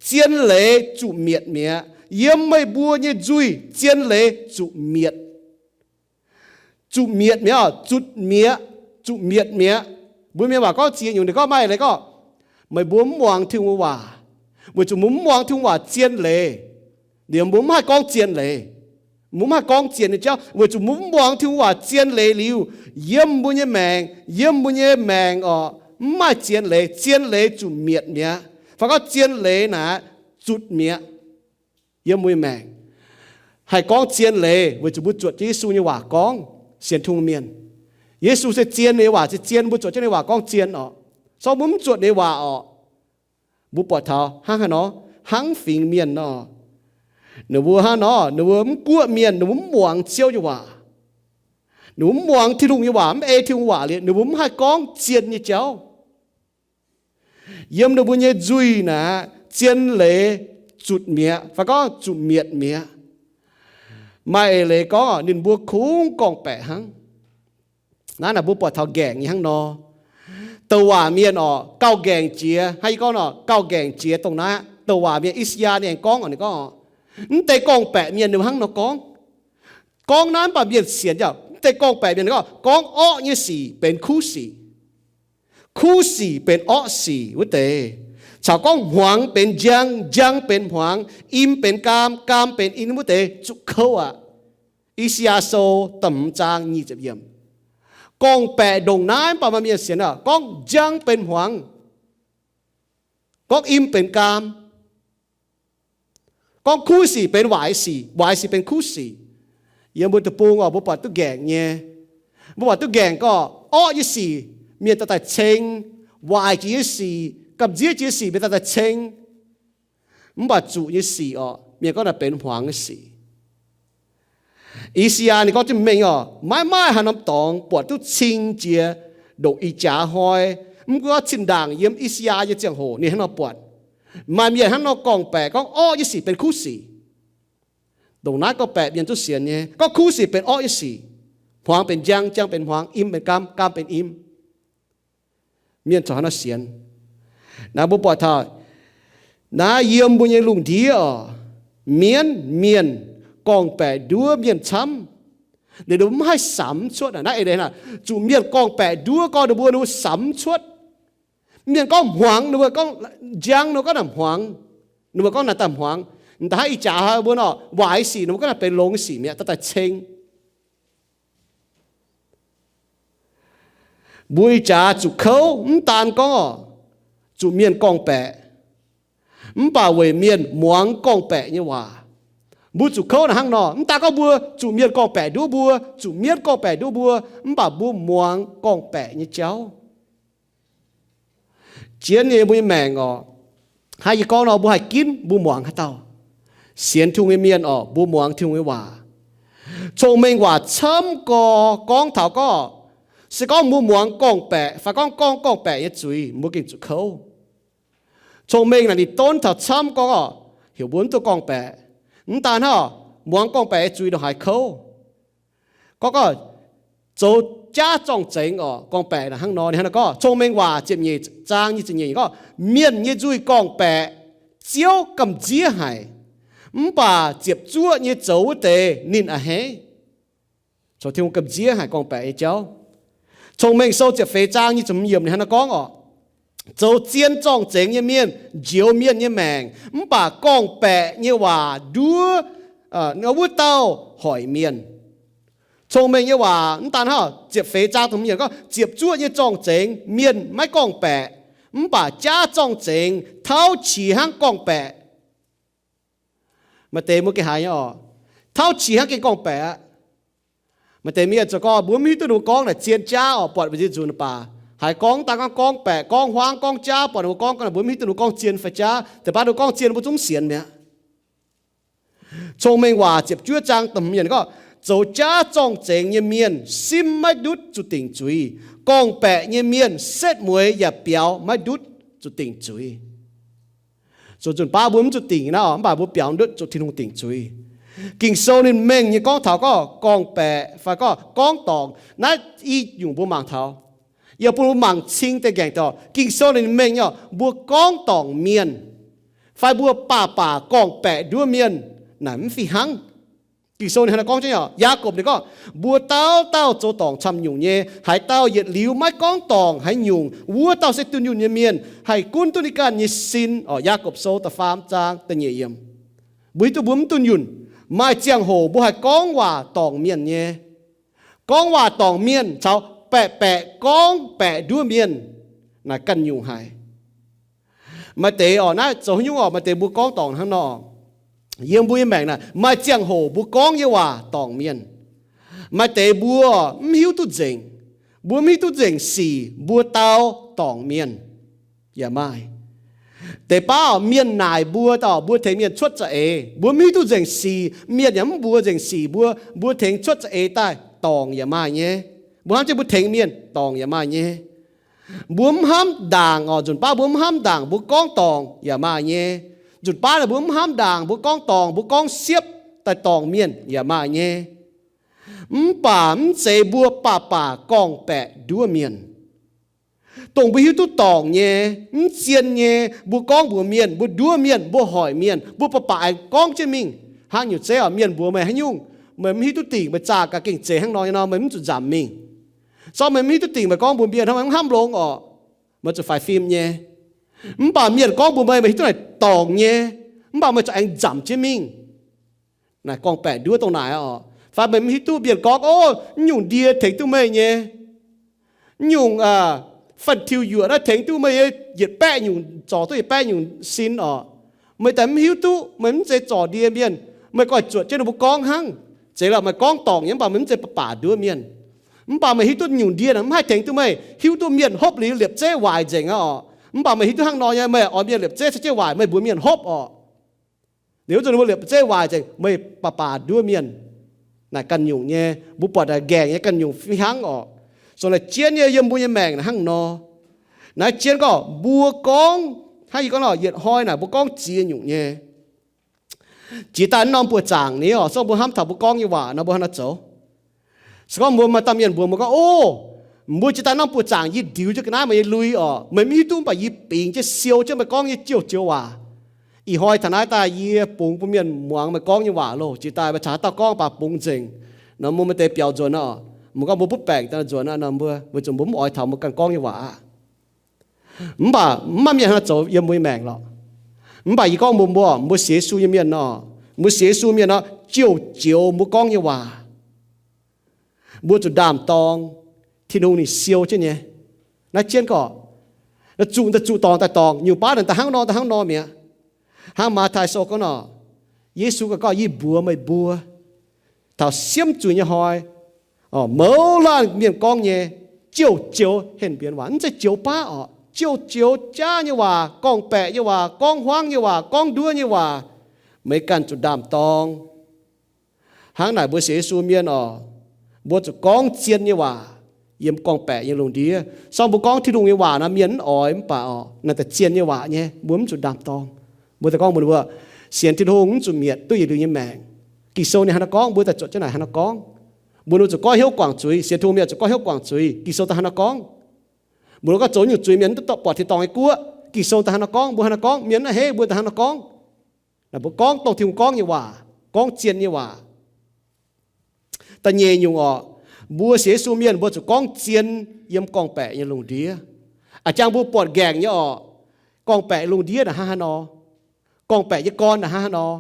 Zien leiz zuqc mietc mi'aqv. Yiem meih mbuo nyei nzuih zien leiz zuqc mietc. Zuqc mietc mi'aqv, zutc mi'aqv, zuqc mietc mi'aqv. Mbuo mienh waac gorngv ziex nyungc, ninh gorngv maaih leiz gorngv, meih mbuo mv muangx Tin-Hungh waac, weic zuqc mbuo mv muangx Tin-Hungh waac zien leiz. Liuz mbuo mv haih gorngv zien leiz. Mbuo mv haih gorngv zien nyei jauv weic zuqc mbuo mv muangx Tin-Hungh waac zien leiz liuz, yiem mbuo nyei maengc, yiem mbuo nyei maengc orqc, mv maaih zien leiz. Zien leiz zuqc mietc mi'aqv. Fai gorngv zien leiz naaic zutc mi'aqv. Yiem mbuo nyei maengc haih gorngv zien leiz weic zuqc mbuo zuotc jienv Yesu nyei waac gorngv, sienx Tin-Hungh mienh. Yesu se zien, ninh nyei waac se zien, mbuo zuotc jienv ninh nyei waac gorngv zien orqc. Se gorngv mbuo mv zuotc ninh nyei waac orqc, mbuo buatc taux hnangv haaix nor? Hnangv fingx mienh nor. Ninh mbuo hnangv nor, ninh mbuo mv guoqv mienh, ninh mbuo mv muangx Ziouv nyei waac. Ninh mbuo mv muangx Tin-Hungh nyei waac, mv ei Tin-Hungh waac liuz, ninh mbuo mv haih gorngv zien nyei jauv. Yiem ninh mbuo nyei nzuih naaic, zien leiz zutc mi'aqv, fai gorngv zuqc mietc mi'aqv. Maaih eix leiz gorngv ninh mbuo kungx gorngv-baeqc hnangv. Naaiv naaic mbuo buatc taux nqaengc nyei hnangv nor. Douc waac mienh orqc, gauh nqaengc jiex. Hnangv yie gorngv nor, gauh nqaengc jiex dongh naaiv. Douc waac mienh I^saa^yaa ninh aengx gorngv orqc, ninh gorngv, mv deix gorngv-baeqc mienh ninh mbuo hnangv nor gorngv. Gorngv naaiv mv baac mienh sienx jauv. Mv deix gorngv-baeqc mienh gorngv, gorngv orqv nyei sic benx kuv sic. Kuv sic benx orqv sic wuov deix, caux gorngv hmuangx benx njang, njang benx hmuangx, im benx gaam, gaam benx im wuov deix zuqc kouv aqv. I^saa^yaa Sou da'hmz zaang nyic ziepc yiemc. Gorngv-baeqc ndongc naaiv mv baac maaih mienh sienx aqv, gorngv njang benx hmuangx, gorngv im benx gaam, gorngv kuv sic benx waaic sic, waaic sic benx kuv sic. Yiem mbuo deic-bung orqc, mbuo buatc duqv nqaengc nyei. Mbuo buatc duqv nqaengc gorngv orqv nyei sic mienh daaih daaih ceng, waaic jiex nyei sic, gamh nziev jiex nyei sic mienh daaih daaih ceng. Mv baac zuqc nyei sic orqc, mienh gorngv naaic benx hmuangx nyei sic. I^saa^yaa ninh gorngv jienv mengh orqc, maiv maaih haaix norm dorngx buatc duqv cing jiex ndongc ih jaax hnoi. Mv gunv zinh ndaangc yiem I^saa^yaa nyei ziangh hoc ninh hnangv nor buatc, maaih mienh hnangv nor gorngv-baeqc gorngv orqv nyei sic benx kuv sic. Ndongc naaiv gorngv-baeqc mienh duqv sienx nyei, gorngv kuv sic benx orqv nyei sic, hmuangx benx njang, njang benx hmuangx, im benx gaam, gaam benx im. Mienh corc hnangv nor sienx. Naaiv mbuo buatc taux naaiv yiem mbuo nyei lungh ndiev orqc, mienv mienh gorngv-baeqc nduov mienh camv. Ninh mbuo mv haih samx cuotv naaiv eix leiz, zuqc mienh gorngv-baeqc nduov gorngv ninh mbuo, ninh mbuo samx cuotv. Mienh gorngv hmuangx, ninh mbuo gorngv njang, ninh mbuo gorngv naaic hmuangx. Ninh mbuo gorngv naaic daaih hmuangx, m'daaih hnangv ih jaax mbuo nor, waaic sic ninh mbuo gorngv naaic benx longx sic mi'aqv, daaih daaih ceng. Mbuo ih jaax zuqc kouv mv daan gorngv oc, zuqc mienh gorngv-baeqc, mv baac weic mienh muangx gorngv-baeqc nyei waac. Mbuo zuqc kouv naaic hnangv nor, mv daan gorngv mbuo zuqc mienh gorngv-baeqc nduov mbuo, zuqc mienv gorngv-baeqc nduov mbuo, mv baac mbuo muangx gorngv-baeqc nyei jauv. Jienv nyei mbuo nyei maengc oc, hnangv yie gorngv nor, mbuo haih ginv mbuo muangx haaix dauh. Sienx Tin-Hungh nyei mienh oc, mbuo muangx Tin-Hungh nyei waac. Cong-mengh waac camv gorx gorngv taux gorngv, se gorngv mbuo muangx gorngv-baeqc fai gorngv gorngv gorngv-baeqc nyei zuiz, mbuo gengh zuqc kouv. Cong-mengh naaic ninh donv taux camv gorngv oc, heuc mbuo mv duqv gorngv-baeqc. Mv daan hnangv, muangx gorngv-baeqc nyei zuiz ndongc haaix kouv. Gorngv, gorngv zoux jaav zorng-zengx oc, gorngv-baeqc naaic hnangv nor, ninh hnangv naaiv gorngv, Cong-mengh waac ziepc nyeic zaang nyic ziepc nyeic gorngv, mienh nyei nzuih gorngv-baeqc Ziouv gamh nziev haic, mv baac ziepc zuoqv nyei zoux wuov deix ninh a'hneiv. Zoux Tin-Hungh gamh nziev haic gorngv-baeqc nyei jauv. Cong-mengh Sou ziepc feix zaang nyic ziepc hmz yiemc ninh hnangv naaiv gorngv oc, zoux zien zorng-zengx nyei mienh njoux mienh nyei maengc, mv baac gorngv-baeqc nyei waac nduov wuov dauh hoic mienh. Cong-mengh nyei waac mv daan hnangv, ziepc feix zaang dongh hmz yiemc gorngv, ziepc zuoqv nyei zorng-zengx mienh maiv gorngv-baeqc, mv baac jaav zorng-zengx tauv qiex hnangv gorngv-baeqc. Maaih deix mbuo gengh haiz nyei oc, tauv qiex hnangv gengh gorngv-baeqc aqv. Maaih deix mienh zoux gorngv mbuo mv hiuv duqv ninh mbuo gorngv naaic zien jaav oc, buatc mbu'ziex nzunc baac haiz gorngv daaih gorngv gorngv-baeqc, gorngv huaang, gorngv jaav, buatc ninh mbuo gorngv, gorngv naaic mbuo mv hiuv duqv ninh mbuo gorngv zien fai jaav. Deix baav ninh mbuo gorngv zien mbuo zungv mv sienx mi'aqv. Cong-mengh waac ziepc juov zaang da'hmz yiemc gorngv, zoux jaav zorng-zengx nyei mienh simv maiv ndutv zuqc dingc zuiz. Gorngv-baeqc nyei mienh setv mueiz yaac biaux maiv ndutv zuqc dingc zuiz. Zoux nzunc baav mbuo mv zuqc dingc naaiv oc, mv baac mbuo biaux ndutv zuqc Tin-Hungh dingc zuiz. Ging-Sou ninh mengh nyei gorngv taux gorngv gorngv-baeqc fai gorngv gorngv dorngc naaiv i nyungc mbuo mangc taux. Yie bun mbuo mangc cing deix nqaengc dorh. Ging-Sou ninh mengh nyei oc, mbuo gorngv dorngc mienh fai mbuo baac baac gorngv-baeqc nduov mienh naaic mv fih hnangv. Ging-Sou ninh hnangv naaiv gorngv jienv oc, Yaakopv ninh gorngv, mbuo dauh dauh zoux dorngc camv nyungc nyei. Haaix dauh yietc liuz maiv gorngv dorngc haaix nyungc, wuov dauh se dunh yunh nyei mienh, haih gunv duqv ninh ganh nyei sin oc. Yaakopv Sou da'faam zaang da'nyeic yiemc. Mbuo hiuv duqv mbuo mv dunh yunh. Maaih ziangh hoc mbuo haih gorngv waac dorngc mienh nyei. Gorngv waac dorngc mienh caux baeqc baeqc gorngv baeqc nduov mienh naaic ganh nyungc haic. Maaih deix oc, naaiv zoux haaix nyungc oc, maaih deix mbuo gorngv dorngc hnangv nor. Yiem mbuo nyei maengc naaic maaih ziangh hoc mbuo gorngv nyei waac dorngc mienh. Maaih deix mbuo mv hiuv duqv nzengc. Mbuo mv hiuv duqv nzengc sic, mbuo dau dorngc mienh yaac maaih. Deix baav mienh naaic mbuo dau, mbuo tengx mienh cuotv za'eix, mbuo mv hiuv duqv nzengc sic, mienh yaac mv mbuox nzengc sic mbuo, mbuo tengx cuotv za'eix daaih dorngc yaac maaih nyei. Mbuo hnamv jienv mbuo tengx mienh dorngc yaac maaih nyei. Mbuo mv hnamv ndaangc oc, nzunc baav mbuo mv hnamv ndaangc mbuo gorngv dorngc yaac maaih nyei. Nzunc baav naaic mbuo mv hnamv ndaangc mbuo gorngv dorngc, mbuo gorngv siepv daaih dorngc mienh yaac maaih nyei. Mv baac mv zeiz mbuo baac baac gorngv-baeqc nduov mienh. Dongh mbuo hiuv duqv dorngc nyei, mv zien nyei, mbuo gorngv mbuox mienh, mbuo nduov mienh, mbuo hoic mienh, mbuo baac baac aengx gorngv jienv mingh. Hnangv nyungc zeiv oc, mienh mbuox meih haaix nyungc, meih mv hiuv duqv dingc, meih zaah gaax gengh zeiz hnangv nor nyei nor, meih mv zuqc nzamc mingh. Zorqv meih mv hiuv duqv dingc, meih gorngv mbuox mienh hnangv, meih mv hnamv longx oc, meih zuqc faix fim nyei. Mv baac mienh gorngv mbuox meih, meih hiuv duqv naaic dorngc nyei, mv baac meih zuqc aengx nzamc jienv mingh. Naaic gorngv-baeqc nduov dongh naaic oc. Fai meih mv hiuv duqv mienh gorngv, o, naaiv nyungc ndie tengx duqv meih nyei. Naaiv nyungc fan-tiuv yuoqc naaiv tengx duqv meih nyei, yietc baeqv nyungc zorc duqv yietc baeqv nyungc sin oc. Meih daaih mv hiuv duqv, meih mv zeiz zorc ndie mienh, meih goiv zuotc jienv ninh mbuo gorngv hnangv. Zeiz lorqc, meih gorngv dorngc nyei mv baac meih mv zeiz baac baac nduov mienh. Mv baac meih hiuv duqv naaiv nyungc ndie naaic mv haih tengx duqv meih, hiuv duqv mienh hopv liuz liepc zeiv waaic nzengc aqv oc. Mv baac meih hiuv duqv hnangv nor nyei, meih oix mienh liepc zeiv caux jienv waaic, meih mbuox mienh hopv oc. Liuz zuqc ninh mbuo liepc zeiv waaic nzengc, meih baac baac nduov mienh. Naaic ganh nyungc nyei, mbuo buatc naaic nqaengc nyei ganh nyungc fih hnangv oc. Song naaic jienv nyei yiem mbuo nyei maengc naaic hnangv nor. Naaiv jienv gorngv mbuo gorngv, hnangv yie gorngv nor, yietc hnoi naaic mbuo gorngv ziex nyungc nyei. Jiex daaih norm buoz-zaangc ni oc, se gorngv mbuo hnamv taux mbuo gorngv nyei waac nor, mbuo hnangv naaiv zoux. Se gorngv mbuo maaih dauh mienh mbuox meih gorngv, o, mbuo jiex daaih norm buoz-zaangc yie ndiux jienv ga'naaiv meih nyei lui oc, meih mv hiuv duqv, mv baac yie bingx jienv siou jienv meih gorngv nyei jouh joux waac. Ih hnoi taux naaiv daaih yie bungx bun mienh muangx meih gorngv nyei waac loh. Jiex daaih meih caux haaix dauh gorngv baac bungx nzengc. Nor mbuo maaih deix biaux nzuonx oc, mbuo gorngv mbuo butv baengc daaih nzuonx nor, mbuo weic zuqc mbuo mv oix taux mbuo ganh gorngv nyei waac aqv. Mv baac mv maaih mienh hnangv naaiv zoux yiem mbuo nyei maengc lorqc. Mv baac yie gorngv mbuox mbuo, mbuo sienx Yesu nyei mienh nor, mbuo sienx Yesu mienh nor, jouh joux mbuo gorngv nyei waac, mbuo zuqc ndaam-dorng. Tin-Hungh ninh siou jienv nyei. Naaiv jienv gorqv, zuqc daaih zuqc, dorngc daaih dorngc, nyungc baav naaic daaih hnangv nor, daaih hnangv nor mi'aqv. Hnangv Matv^taai Sou gorngv nor, Yesu gorngv, Yie mbuox meih mbuo, taux siemv zuiz nyei hnoi, mouz laanh mienh gorngv nyei, jouh joux henv mbienx waac. Mv zeiz joux baav orqc, jouh joux jaav nyei waac, gorngv-baeqc nyei waac, gorngv hmuangv nyei waac, gorngv nduov nyei waac, meih ganh zuqc ndaam-dorng. Hnangv naaic mbuo sienx Yesu mienh orqc, mbuo zuqc gorngv zien nyei waac yiem gorngv-baeqc nyei lungh ndiev. Sorng mbuo gorngv Tin-Hungh nyei waac nor, mienh mv oix, mv baac orqc, naaiv daaih zien nyei waac nyei, mbuo mv zuqc ndaam-dorng. Mbuo daaih gorngv mbuox ninh mbuo, sienx Tin-Hungh mv zuqc mietc duqv yietc liuz nyei maengc. Ging-Sou ninh hnangv naaiv gorngv, mbuo daaih zuotc jienv naaic hnangv naaiv gorngv. Mbuo ninh zuqc goiv hnyouv guangc zuiz, sienx Tin-Hungh mienh zuqc goiv hnyouv guangc zuiz. Ging-Sou daaih hnangv naaiv gorngv. Mbuo ninh gorngv zoux nyungc zuiz mienh mv duqv buatc tin-dorngh nyei guoqv. Ging-Sou daaih hnangv naaiv gorngv, mbuo hnangv naaiv gorngv, mienh naaiv hei mbuo daaih hnangv naaiv gorngv. Naaic mbuo gorngv dongh Tin-Hungh gorngv nyei waac, gorngv zien nyei waac. Da'nyeic nyungc orqc, mbuo sienx Yesu mienh mbuo zuqc gorngv zien yiem gorngv-baeqc nyei lungh ndiev. A'jang mbuo buatc nqaengc nyei orqc, gorngv-baeqc lungh ndiev naaic hnangv haaix nor, gorngv-baeqc nyei gorn naaic hnangv haaix nor.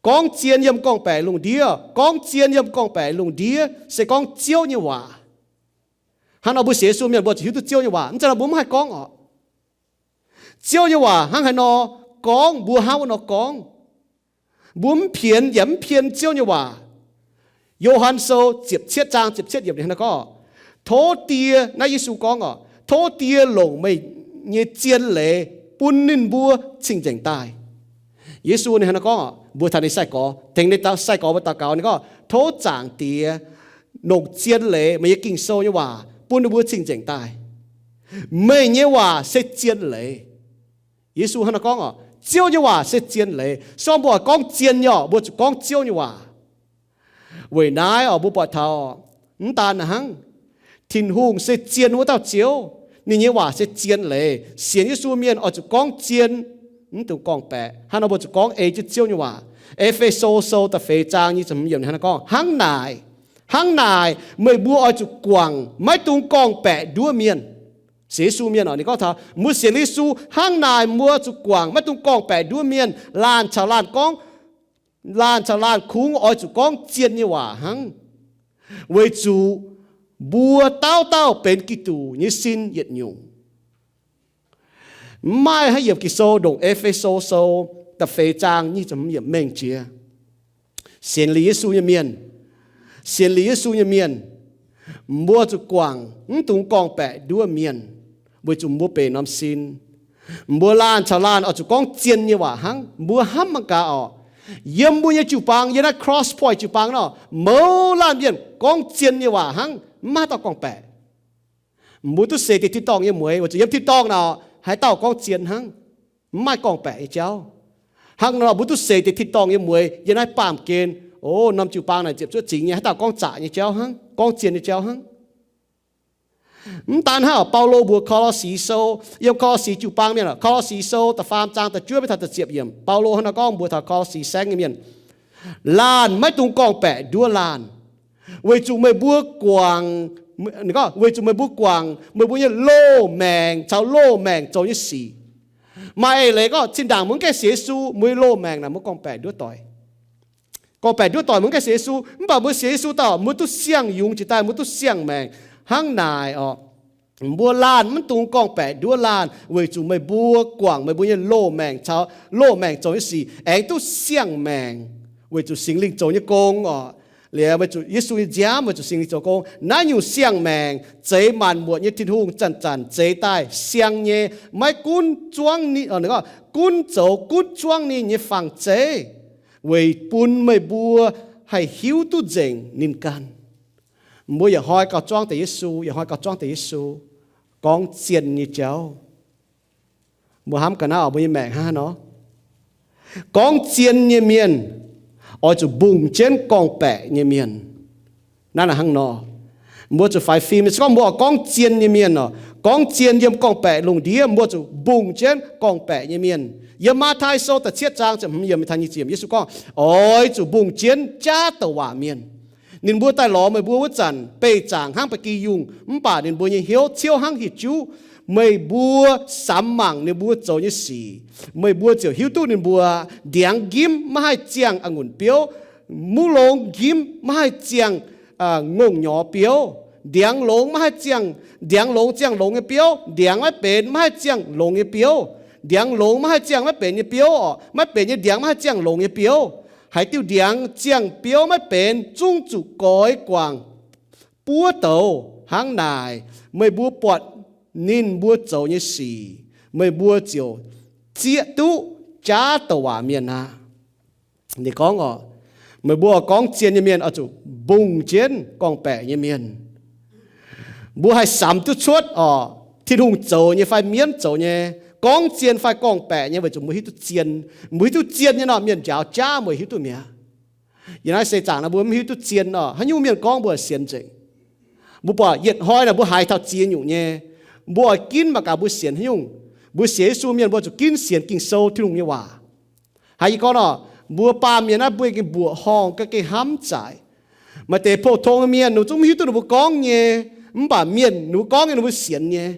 Gorngv zien yiem gorngv-baeqc lungh ndiev, gorngv zien yiem gorngv-baeqc lungh ndiev se gorngv Ziouv nyei waac. Hnangv nor mbuo sienx Yesu mienh mbuo zuqc hiuv duqv Ziouv nyei waac. Mv zeiz nor mbuo mv haih gorngv orqc. Ziouv nyei waac hnangv haaix nor gorngv, mbuo hnangv wuov nor gorngv. Mbuo mv pienx yaac mv pien Ziouv nyei waac. Yo^han Sou ziepc cietv zaang ziepc cietv yiemc ninh hnangv naaiv gorngv, Tov Die, naaiv Yesu gorngv orqc, tov Die longc meih nyei zien leiz bun ninh mbuo cing-nzengc daaih. Yesu ninh hnangv naaiv gorngv orqc, mbuox taux ninh sai-gorx, tengx ninh dau sai-gorx mbuo daux gaux, ninh gorngv, Tov Zaangc Diex longc zien leiz, meih nyei Ging-Sou nyei waac, bun ninh mbuo cing-nzengc daaih. Meih nyei waac se zien leiz. Yesu hnangv naaiv gorngv orqc, Ziouv nyei waac se zien leiz. Sorng mbuo oix gorngv zien nyei orqc, mbuo zuqc gorngv Ziouv nyei waac. Weic naaiv orqc, mbuo buatc taux mv daan hnangv, Tin-Hungh se zien wuov dauh Ziouv. Ninh nyei waac se zien leiz. Sienx Yesu mienh oix zuqc gorngv zien, mv dungx gorngv-baeqc. Hnangv nor mbuo zuqc gorngv ei jienv Ziouv nyei waac. E^fe^so Sou da'feix zaang nyic ziepc hmz yiemc ninh hnangv naaiv gorngv, Hnangv naaic, hnangv naaic meih mbuo oix zuqc guangc maiv dungx gorngv-baeqc nduov mienh. Sienx Yesu mienh orqc, ninh gorngv taux mbuo sienx Yesu, hnangv naaic mbuo zuqc guangc maiv dungx gorngv-baeqc nduov mienh. Laanh caux laanh gorngv, laanh caux laanh kungx oix zuqc gorngv zien nyei waac hnangv, weic zuqc mbuo dauh dauh benx Giduc nyei sin yietc nyungc. Mv maaih haaix yiemc Ging-Sou ndongc E^fe^so Sou da'feix zaang nyic ziepc hmz yiemc mengh jiex. Sienx liuz Yesu nyei mienh, sienx liuz Yesu nyei mienh, mbuo zuqc guangc mv dungx gorngv-baeqc nduov mienh, weic zuqc mbuo benx norm sin. Mbuo laanh caux laanh oix zuqc gorngv zien nyei waac hnangv. Mbuo hnamv mangc gaax orqc, yiem mbuo nyei jiu-baang, yiem naaiv Cross Point jiu-baang nor, mouz laanh mienh gorngv zien nyei waac hnangv, mv maaih dauh gorngv-baeqc. Mbuo duqv seix deix tin-dorngh nyei mueix, weic zuqc yiem tin-dorngh naaic haaix dauh gorngv zien hnangv, mv maaih gorngv-baeqc nyei jauv. Hnangv nor mbuo duqv seix deix tin-dorngh nyei mueix yiem naaiv baamh gen. O, norm jiu-baang naaic ziepc zuoqv zingx nyei, haaix dauh gorngv zaqc nyei jauv hnangv, gorngv zien nyei jauv hnangv. Mv daan hnangv, Baulo mbuox Ko^lo^si Sou, yiem Ko^lo^si jiu-baang mienh, Ko^lo^si Sou da'faam zaang da'juov mingh taux da'ziepc yiemc, Baulo hnangv naaiv gorngv mbuox taux Ko^lo^si saengv nyei mienh, laanh maiv dungx gorngv-baeqc nduov laanh, weic zuqc meih mbuo guangc, weic zuqc meih mbuo guangc meih mbuo nyei loz-maengc caux loz-maengc zoux nyei sic. Maaih eix leiz gorngv zinh ndaangc mbuo mv gaengh sienx Yesu, mbuo nyei loz-maengc naaic mbuo gorngv-baeqc nduov doic. Gorngv-baeqc nduov doic mbuo mv gaengh sienx Yesu, mv baac mbuo sienx Yesu dauh mbuo duqv siang-yungz jiex daaih, mbuo duqv siang-maengc. Hnangv naaic orqc, mbuo laanh maiv dungx gorngv-baeqc nduov laanh, weic zuqc meih mbuo guangc meih mbuo nyei loz-maengc caux loz-maengc zoux nyei sic aengx duqv siang-maengc, weic zuqc Singx Lingh zoux nyei gong orqc. Liuz weic zuqc Yesu nyei nziaamv, weic zuqc Singx Lingh zoux gong, naaiv nyungc siang-maengc, zeix maanc muotc nyei Tin-Hungh zanc-zanc zeix daaih siang nyei, maiv gunv zuangv ninh, gunv zoux gunv zuangv ninh nyei fangx zeiv, weic bun meih mbuo haih hiuv duqv nzengc ninh ganh. Mbuo yietc hnoi gauh zuangv deix Yesu, yietc hnoi gauh zuangv deix Yesu, gorngv zien nyei jauv. Mbuo hnamv ga'naaiv oc, mbuo nyei maengc hnangv haaix nor? Gorngv zien nyei mienh oix zuqc mbungh jienv gorngv-baeqc nyei mienh. Naaiv naaic hnangv nor, mbuo zuqc faix fim. Se gorngv mbuo oix gorngv zien nyei mienh oc, gorngv zien yiem gorngv-baeqc lungh ndiev, mbuo zuqc mbungh jienv gorngv-baeqc nyei mienh. Yiem Matv^taai Sou da'cietv zaang ziepc hmz yiemc taux nyic ziepc yiemc, Yesu gorngv, oix zuqc mbungh jienv jaav douc waac mienh. Ninh mbuo daaih lorz meih mbuo wuov zanc beih zaangc hnangv ba'gi yungh, mv baac ninh mbuo nyei hnyouv ciouv hnangv hieh juv. Meih mbuo samx mangc ninh mbuo zoux nyei sic, meih mbuo ziouc hiuv duqv ninh mbuo. Ndiangx nqimv maiv haih ziangh a'ngunc biouv, muv longx nqimv maiv haih ziangh ngongh nyorx biouv. Ndiangx longx maiv haih ziangh, ndiangx longx ziangh longx nyei biouv. Ndiangx maiv benx maiv haih ziangh longx nyei biouv. Ndiangx longx maiv haih ziangh maiv benx nyei biouv orqc. Maiv benx nyei ndiangx maiv haih ziangh longx nyei biouv. Haaix diuh ndiangx ziangh biouv maiv benx zungv zuqc goix guangc buov douz. Hnangv naaic, meih mbuo buatc ninh mbuo zoux nyei sic, meih mbuo ziouc zieqv duqv jaav douc waac mienh aqv. Ninh gorngv orqc, meih mbuo gorngv zien nyei mienh oix zuqc mbungh jienv gorngv-baeqc nyei mienh. Mbuo haih samx duqv cuotv orqc, Tin-Hungh zoux nyei fai mienv zoux nyei, gorngv zien fai gorngv-baeqc nyei, weic zuqc mbuo hiuv duqv zien. Mbuo hiuv duqv zien nyei nor, mienh njaaux jaav mbuo hiuv duqv mi'aqv. Yiem naaiv seix zaangc naaic mbuo mv hiuv duqv zien orqc, haaix nyungc mienh gorngv mbuo sienx nzengc. Mbuo buatc yietc hnoi naaic mbuo haiz taux ziex nyungc nyei. Mbuo oix ginv mangc gaax mbuo sienx haaix nyungc. Mbuo sienx Yesu mienh mbuo zuqc ginv sienx Ging-Sou, Tin-Hungh nyei waac. Haaix, yie gorngv orqc, mbuo baamh mienh naaiv mbuo gengh mbuoqc horngh, gengh hnamv zaaic. Maaih deix pou-tong mienh ninh zungv mv hiuv duqv ninh mbuo gorngv nyei, mv baac mienh ninh mbuo gorngv nyei ninh mbuo sienx nyei.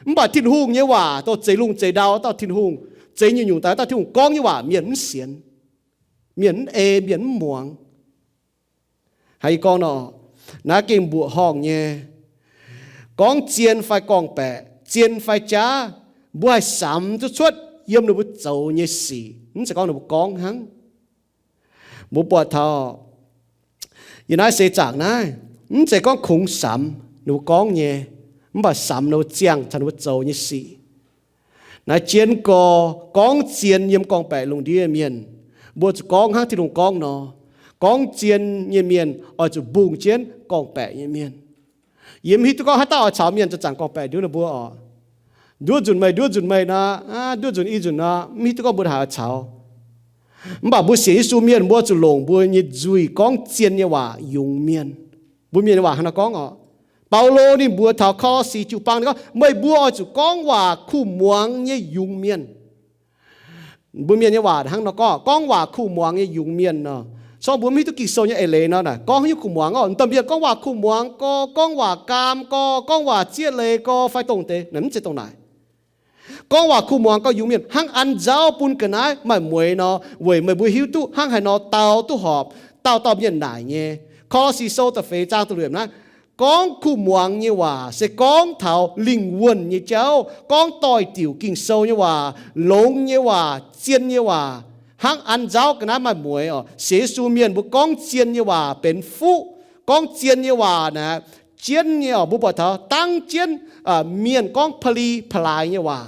Mv baac Tin-Hungh nyei waac, dongh zeix lungh zeix ndau dauh Tin-Hungh, zeix nyungc-nyungc daaih dauh Tin-Hungh gorngv nyei waac mienh mv sienx, mienh mv ei, mienh mv muangx. Haaix, yie gorngv nor, naaiv gengh mbuoqc horngh nyei. Gorngv zien fai gorngv-baeqc, zien fai jaav, mbuo haih samx duqv cuotv yiem ninh mbuo zoux nyei sic, mv zeiz gorngv ninh mbuo gorngv hnangv. Mbuo buatc taux yiem naaiv seix zaangc naaiv, mv zeiz gorngv kungx samx ninh mbuo gorngv nyei, mv baac samx ninh mbuo ziangh taux ninh mbuo zoux nyei sic. Naaiv jienv gorx gorngv zien yiem gorngv-baeqc lungh ndiev mienh, mbuo zuqc gorngv hnangv Tin-Hungh gorngv nor. Gorngv zien nyei mienh oix zuqc mbungh jienv gorngv-baeqc nyei mienh. Yie mv hiuv duqv gorngv haaix dauh oix caux mienh zanc-zanc gorngv-baeqc nduov ninh mbuo orqc. Nduov nzunc meih, nduov nzunc meih nor, nduov nzunc i nzunc nor, mv hiuv duqv gorngv mbuo haaix oix caux. Mv baac mbuo sienx Yesu mienh mbuo zuqc longc mbuo nyei nzuih gorngv zien nyei waac yungz mienh. Mbuo mienh nyei waac hnangv nor gorngv orqc. Baulo ninh mbuox taux Ko^lo^si jiu-baang ninh gorngv, meih mbuo oix zuqc gorngv waac kuh muangx nyei yungz mienh. Mbuo mienh nyei waac hnangv nor gorngv, gorngv waac kuh muangx nyei yungz mienh nor. Corc mbuo mv hiuv duqv Ging-Sou nyei eix leiz nor, gorngv haaix nyungc kuh muangx orqc, domh mienh gorngv waac kuh muangx gorx, gorngv waac gaam gorx, gorngv waac zieqv leiz gorx fai dongh deix, mv zeiz dongh naaic. Gorngv waac kuh muangx gorx yungz mienh hnangv an nzauv bun ga'naaiv maaih mueix nor, weic meih mbuo hiuv duqv hnangv haaix nor dau duqv horpc, dauh dauh mienh naaic nyei. Ko^lo^si Sou da'feix zaang da'luoqc naaiv, gorngv kuh muangx nyei waac se gorngv taux lingh wuonh nyei jauv, gorngv doix-diuc Ging-Sou nyei waac, longx nyei waac, zien nyei waac, hnangv an nzauv ga'naaiv maaih mueix orqc. Sienx Yesu mienh mbuo gorngv zien nyei waac benx fuqv. Gorngv zien nyei waac naaic, jienv nyei orqc, mbuo buatc taux dangv jienv mienh gorngv pa'li pa'laaix nyei waac.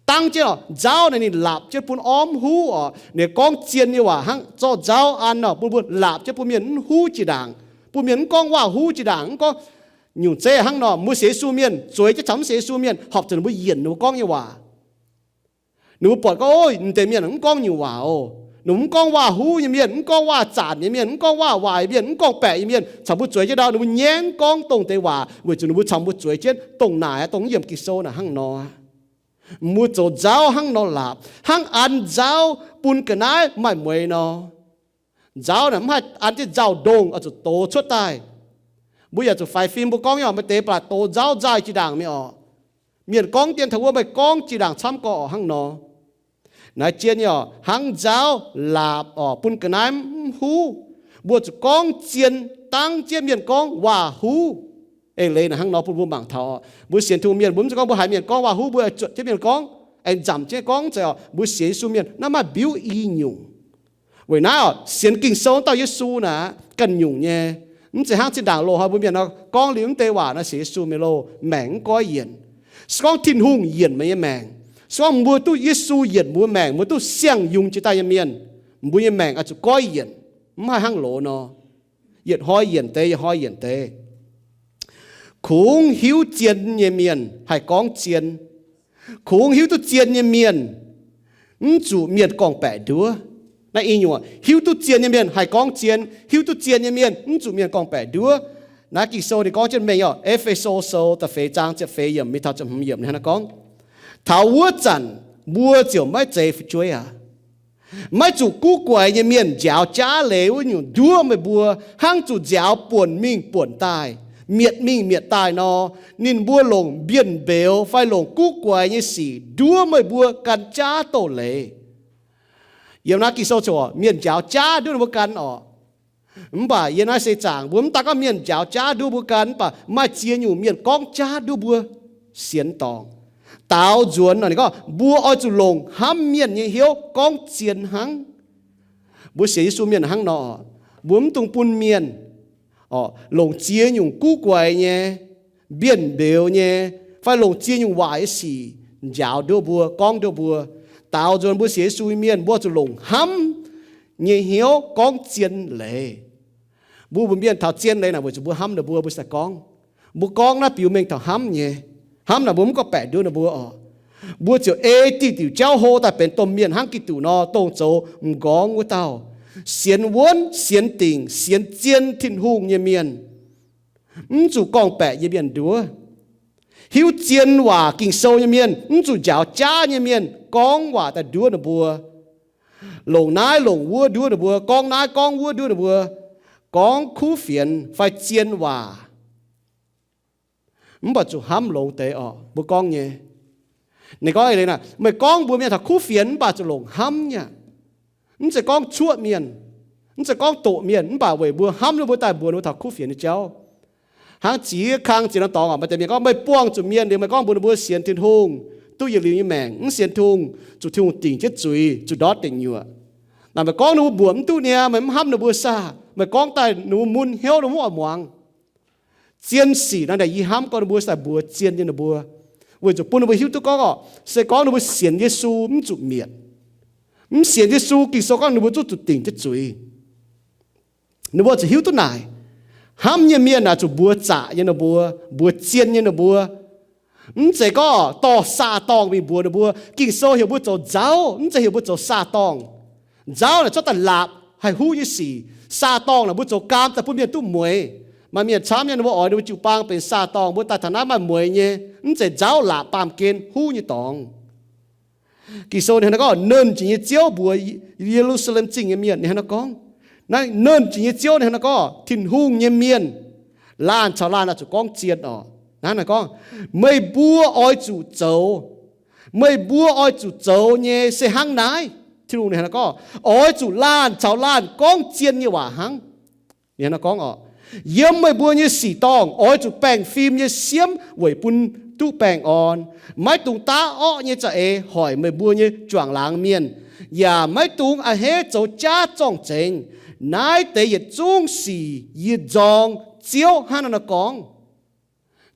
Dangv jienv orqc, nzauv naaic ninh laapc jienv bun orv mv huv orqc. Ninh gorngv zien nyei waac hnangv zorqv nzauv an orqc, bun mbuo laapc jienv bun mienh mv huv jiex ndaangc, bun mienh mv gorngv waac-huv jiex ndaangc, mv gorngv nyungc zeiv hnangv nor. Mbuo sienx Yesu mienh, zueiz jienv caux mv sienx Yesu mienh horpc zuqc ninh mbuo yienc ninh mbuo gorngv nyei waac. Ninh mbuo buatc gorngv, ov, mv deix mienh mv gorngv nyungc waac oc. Ninh mbuo mv gorngv waac-huv nyei mienh, mv gorngv waac-zanc nyei mienh, mv gorngv waac-waaic mienh, mv gorngv-baeqc nyei mienh, caux mbuo zueiz jienv ndau, ninh mbuo nyaiv mv gorngv dongh deix waac, weic zuqc ninh mbuo caux mbuo zueiz jienv dongh naaic, dongh yiem Ging-Sou naaic hnangv nor. Mbuo zoux nzauv hnangv nor laapc, hnangv an nzauv bun ga'naaiv maaih mueix nor. Nzauv naaic mv haih an jienv nzauh ndongh oix zuqc dox cuotv daaih. Mbuo yaac zuqc faix fim, mbuo gorngv nyei orqc, maaih deix ba'laqc dox nzauv nzaaih jiex ndaangc mingh orqc. Mienh gorngv dien taux wuov, meih gorngv jiex ndaangc camv gorx orqc hnangv nor. Naaiv jienv nyei orqc, hnangv nzauv laapc orqc bun ga'naaiv mv huv. Mbuo zuqc gorngv zien, dangv jienv mienh gorngv waac-huv. Eix leiz naaic hnangv nor bun mbuo mangc taux orqc. Mbuo sienx Tin-Hungh mienh mbuo mv zeiz gorngv mbuo haiz mienh gorngv waac-huv mbuo zuotc jienv mienh gorngv, aengx nzamc jienv gorngv, mv zeiz orqc. Mbuo sienx Yesu mienh naaiv maaih mbiuv i nyungc. Weic naaiv orqc, sienx Ging-Sou dauh Yesu naaic ganh nyungc nyei. Mv zeiz hnangv zinh ndaangc loz-hnoi mbuo mienh nor gorngv liuz mv deix waac nor sienx Yesu mienh loh, maengc mv goiv yienc. Se gorngv Tin-Hungh yienc meih nyei maengc, se gorngv mbuo duqv Yesu yienc mbuo maengc, mbuo duqv siang-yungz jiex daaih nyei mienh, mbuo nyei maengc oix zuqc goiv yienc, mv haih hnangv loz nor, yietc hnoi yienc deix, yietc hnoi yienc deix. Kungx hiuv zien nyei mienh haih gorngv zien. Kungx hiuv duqv zien nyei mienh mv zuqc mienh gorngv-baeqc nduov. Naaiv i nyungc, hiuv duqv zien nyei mienh haih gorngv zien. Hiuv duqv zien nyei mienh mv zuqc mienh gorngv-baeqc nduov. Naaiv Ging-Sou ninh gorngv jienv mengh orqc, E^fe^so Sou da'feix zaang ziepc feix yiemc mingh taux ziepc hmz yiemc hnangv naaiv gorngv, taux wuov zanc mbuo ziouc maiv zeiz fu'jueiv aqv. Maiv zuqc guv guaix nyei mienh njaaux jaav leiz wuov nyungc nduov meih mbuo, hnangv zuqc nziaaux buonc mingh buonc daaih. mietc mingh mietc daaih nor, ninh mbuo longc mbienv mbeux fai longc guv guaix nyei sic nduov meih mbuo gan jaav doz-leiz. Yiem naaiv Ging-Sou ziouc mienh njaaux jaav nduov ninh mbuo gan orqc. Mv baac yiem naaiv seix zaangc mbuo mv daan gorngv mienh njaaux jaav nduov mbuo gan, mv baac maaih ziex nyungc mienh gorngv jaav nduov mbuo sienx dorngc. Daaux nzuonx nor ninh gorngv mbuo oix zuqc longc hnamv mienh nyei hnyouv gorngv zien hnangv. Mbuo sienx Yesu mienh hnangv nor, mbuo mv dungx bun mienh longc ziex nyungc guv guaix nyei, mbienv mbeux nyei, fai longc ziex nyungc waaic nyei sic njaaux nduov mbuo, gorngv nduov mbuo. Daaux nzuonx mbuo sienx Yesu mienh, mbuo zuqc longc hnamv nyei hnyouv gorngv zien leiz. Mbuo mbuox mienh taux zien leiz naaic weic zuqc mbuo hnamv ninh mbuo, mbuo sai gorngv. Mbuo gorngv naaiv biux mengh taux hnamv nyei. Hnamv naaic mbuo mv gorngv-baeqc nduov ninh mbuo orqc. Mbuo ziouc ei diuh diuc jauv hlo daaih benx domh mienh hnangv Giduc nor, dongh zoux m'nqorngv wuov dauh, sienx wuonv, sienx dingc, sienx zien Tin-Hungh nyei mienh. Mv zuqc gorngv-baeqc nyei mienh nduov. Hiuv zien waac Ging-Sou nyei mienh, mv zuqc njaaux jaav nyei mienh gorngv waac daaih nduov ninh mbuo, longc naaiv longc wuov nduov ninh mbuo, gorngv naaiv gorngv wuov nduov ninh mbuo, gorngv kuv fienx fai zien waac. Mv baac zuqc hnamv longx deix orqc, mbuo gorngv nyei. Ninh gorngv eix leiz naaic, meih gorngv mbuox mienh taux kuv fienx mv baac zuqc longc hnamv nyei. Mv zeiz gorngv cuoqv mienh, mv zeiz gorngv doqc mienh, mv baac weic mbuo hnamv ninh mbuo daaih mbuox ninh mbuo taux kuv fienx nyei jauv. Hnangv ziex kang ziex norm dorngx maaih deix mienh gorngv, meih buangh zuqc mienh liuz meih gorngv mbuox ninh mbuo sienx Tin-Hungh duqv yietc liuz nyei maengc, mv sienx Tin-Hungh zuqc Tin-Hungh dingc jienv zuiz, zuqc ndortv deic nyuoqc. Naaic meih gorngv ninh mbuo mbuoqc mv duqv niaa, meih mv hnamv ninh mbuo saah? Meih gorngv daaih ninh mbuo mun hnyouv, ninh mbuo mv oix muangx. Zien sic naaiv, yie hnamv gorngv ninh mbuo sai mbuox zien nyei ninh mbuo, weic zuqc bun ninh mbuo hiuv duqv gorngv orqc, se gorngv ninh mbuo sienx Yesu mv zuqc mietc. Mv sienx Yesu, Ging-Sou gorngv ninh mbuo zungv zuqc dingc jienv zuiz. Ninh mbuo zuqc hiuv duqv naaic, hnamv nyei mienh naaic zuqc mbuox zaqc nyei ninh mbuo, mbuox zien nyei ninh mbuo. Mv zeiz gorngv dorh saah-dorngh mingh mbuox ninh mbuo. Ging-Sou heuc mbuo zoux nzauv, mv zeiz heuc mbuo zoux saah-dorngh. Nzauv naaic zorqv daaih laapc haih huv nyei sic. Saah-dorngh naaic mbuo zoux gaam daaih bun mienh duqv mueiz. Maaih mienh camv nyei, ninh mbuo oix ninh mbuo jiu-baang benx saah-dorngh, mbuo daaih taux naaiv maaih mueiz nyei, mv zeiz nzauv laapc baamh gen huv nyei dorngx. Ging-Sou ninh hnangv naaiv gorngv, Nernh Jiex nyei Ziouv mbuox Ye^lu^saa^lem Zingh nyei mienh, ninh hnangv naaiv gorngv. Naaiv Nernh Jiex nyei Ziouv ninh hnangv naaiv gorngv, Tin-Hungh nyei mienh, laanh caux laanh oix zuqc gorngv zien orqc. Naaiv naaic gorngv, meih mbuo oix zuqc zoux, meih mbuo oix zuqc zoux nyei se hnangv naaiv. Tin-Hungh ninh hnangv naaiv gorngv, oix zuqc laanh caux laanh gorngv zien nyei waac hnangv. Ninh hnangv naaiv gorngv orqc, yiem meih mbuo nyei sic dorngh oix zuqc baengh fim nyei siemv weic bun duqv baengh orn. Maiv dungx daav orqv nyei za'eix hoic meih mbuo nyei juangc laangz mienh, yaac maiv dungx a'hneiv zoux jaav zorng-zengx. Naaiv deix yietc zungv sic yie nzorng Ziouv hnangv naaiv nor gorngv.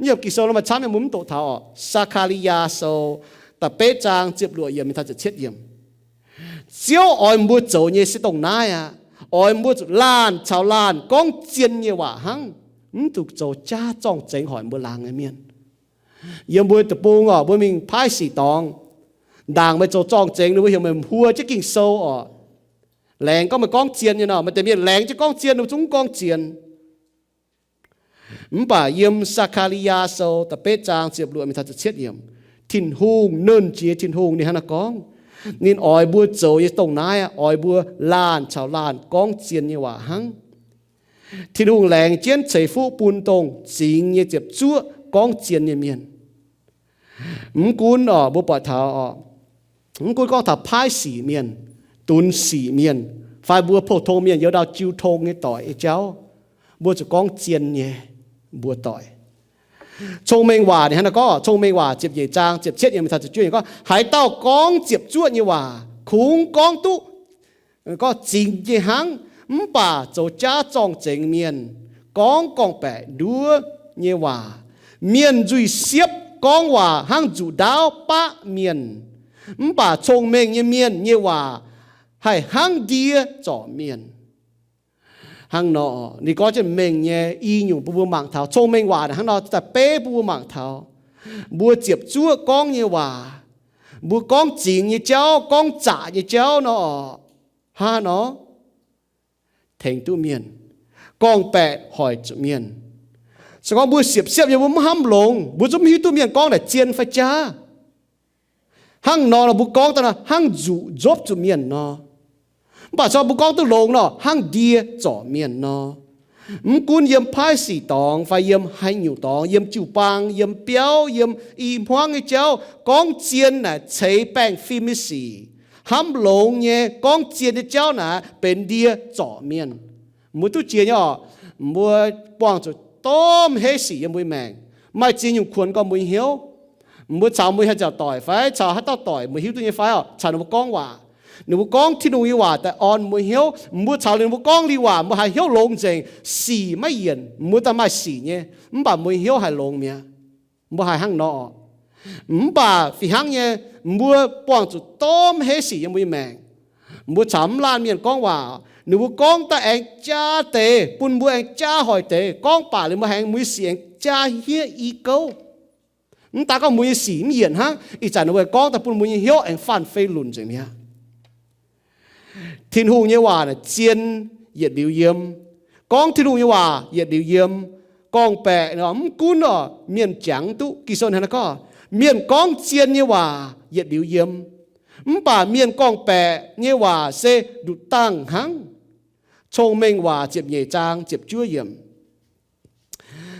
Yiem Ging-Sou nor maaih camv nyei, mbuo mv doqc taux orqc. Saa^kaa^li^yaa Sou da'betv zaang ziepc luoqc yiemc mingh taux ziepc cietv yiemc. Ziouv oix mbuo zoux nyei se dongh naaiv aqv. Oix mbuo zuqc laanh caux laanh gorngv zien nyei waac hnangv, mv zuqc zoux jaav zorng-zengx hoic mbuo laangz nyei mienh. Yiem mbuo deic-bung orqc, mbuo mingh paaiv sic dorngx, ndaangc meih zoux zorng-zengx, ninh mbuo heuc meih huo jienv Ging-Sou orqc. Laengz gorngv meih gorngv zien nyei nor, maaih deix mienh laengz jienv gorngv zien, ninh mbuo zungv mv gorngv zien. Mv baac yiem Saa^kaa^li^yaa Sou da'betv zaang ziepc luoqc mingh taux ziepc cietv yiemc, Tin-Hungh, Nernh Jiex Tin-Hungh ninh hnangv naaiv gorngv, ninh oix mbuo zoux nyei dongh naaiv aqv, oix mbuo laanh caux laanh gorngv zien nyei waac hnangv. Tin-Hungh laengz jienv ceix fuqv bun dongh zingx nyei ziepc zuoqv gorngv zien nyei mienh. Mv gunv orqc, mbuo buatc taux orqc, mv gunv gorngv taux paaiv sic mienh, dunx sic mienh, fai mbuo pou-tong mienh youz ndau jiu tong nyei doic nyei jauv, mbuo zuqc gorngv zien nyei mbuo doic. Cong-Mengh Waac ninh hnangv naaiv gorngv, Cong-Mengh Waac ziepc nyeic zaang ziepc cietv yiemc taux ziepc juov yiemc gorngv, haaix dauh gorngv ziepc zuoqv nyei waac kungx gorngv duqv gorngv zingx nyei hnangv, mv baac zoux jaav zorng-zengx mienh gorngv gorngv-baeqc nduov nyei waac. Mienh nzuih siepv gorngv waac hnangv nzuqc ndaauv baqv mienh, mv baac cong-mengh nyei mienh nyei waac haih hnangv ndie zorc mienh. Hnangv nor, ninh gorngv jienv mengh nyei i nyungc bun mbuo mangc taux. Cong-Mengh Waac hnangv nor daaih beiv bun mbuo mangc taux mbuo ziepc zuoqv gorngv nyei waac, mbuo gorngv zingx nyei jauv, gorngv zaqc nyei jauv nor, hnangv nor tengx duqv mienh, gorngv-baeqc hoic zuqc mienh. Se gorngv mbuo siepv-siepv nyei, mbuo mv hnamv longx, mbuo zungv mv hiuv duqv mienh gorngv naaic zien fai jaav. Hnangv nor, mbuo gorngv daaih nor hnangv nzuqc nzopv zuqc mienh nor. Mv baac se gorngv mbuo gorngv duqv longx nor, hnangv ndie zorc mienh nor. Mv gunv yiem paaiv sic dorngx fai yiem haaix nyungc dorngx, yiem jiu-baang, yiem biauv, yiem i hmuangv nyei jauv, gorngv zien naaic ceix baengh fim nyei sic, hnamv longx nyei, gorngv zien nyei jauv naaic benx ndie zorc mienh. Mbuo duqv jiex nyei oc. Mbuo buangh zuqc domh heiv sic yiem mbuo nyei maengc. Maaih ziex nyungc kuonx gorngv mbuo nyei hnyouv. Mbuo caux mbuo nyei haaix nziaauc doic fai caux haaix dauh doic mbuo hiuv duqv nyei fai oc, caux ninh mbuo gorngv waac. Ninh mbuo gorngv Tin-Hungh nyei waac daaih orn mbuo hnyouv. Mbuo caux ninh mbuo gorngv liuz waac, mbuo haiz hnyouv longx nzengc, sic maiv yienc, mbuo daaih maaih sic nyei, mv baac mbuo nyei hnyouv haiz longx mi'aqv. Mbuo haiz hnangv nor. Mv baac fih hnangv nyei, mbuo buangh zuqc domh heiv sic yiem mbuo nyei maengc. Mbuo caux mv laanh mienh gorngv waac, ninh mbuo gorngv daaih aengx jaa deix, bun mbuo aengx jaa hoic deix, gorngv baac liuz mbuo haiz mbuo nyei sic aengx jaa hniev i gouv. Mv daaih gorngv mbuo nyei sic mv yienc hnangv, ih zanc ninh mbuo gorngv daaih bun mbuo nyei hnyouv aengx faanh fei lunc nzengc mi'aqv. Tin-Hungh nyei waac naaic zien yietc liuz yiem. Gorngv Tin-Hungh nyei waac yietc liuz yiem. Gorngv-baeqc mv gunv oc, mienh jangx duqv. Ging-Sou hnangv naaiv gorngv, mienh gorngv zien nyei waac yietc liuz yiem, mv baac mienh gorngv-baeqc nyei waac se nduqc dangh hnangv. Cong-Mengh Waac ziepc nyeic zaang ziepc juov yiemc.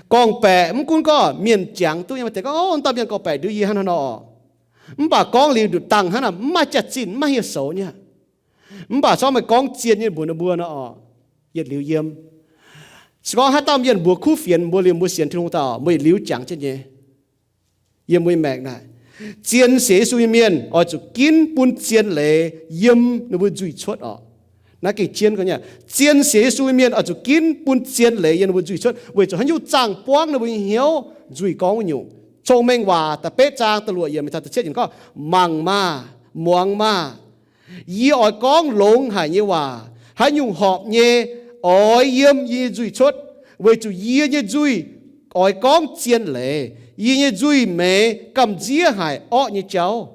Gorngv-baeqc mv gunv gorngv mienh jangx duqv nyei, maaih deix gorngv, Ov, dauh mienh gorngv-baeqc nduov yie hnangv haaix nor oc. Mv baac gorngv liuz nduqc dangh hnangv naaic, mv maaih jaax-zinh, mv maaih hieh soux nyei. Mv baac corc maaih gorngv zien nyei mbuox ninh mbuo nor oc, yietc liuz yiem. Se gorngv haaix dauh mienh mbuox kuv fienx mbuo liuz mbuo sienx Tin-Hungh daaih oc, mbuo yietc liuz jangx jienv nyei. Yiem mbuo nyei maengc naaic, zien sienx Yesu nyei mienh oix zuqc ginv bun zien leiz yiem ninh mbuo nzuih cuotv oc. Naaiv gengh zien gorngv nyei, zien sienx Yesu nyei mienh oix zuqc ginv bun zien leiz yiem ninh mbuo nzuih cuotv, weic zuqc haaix nyungc? Zaangh buangv ninh mbuo nyei hnyouv nzuih gorngv wuov nyungc. Cong-Mengh Waac da'betv zaang da'luoqc yiemc caux da'cietv yiemc gorngv, Mangc maah! Muangx maah! Yie oix gorngv longx haic nyei waac. Haaix nyungc horpc nyei, oix yiem yie nyei nzuih cuotv, weic zuqc yie nyei nzuih oix gorngv zien leiz. Yie nyei nzuih meix gamh nziev haic orqv nyei jauv.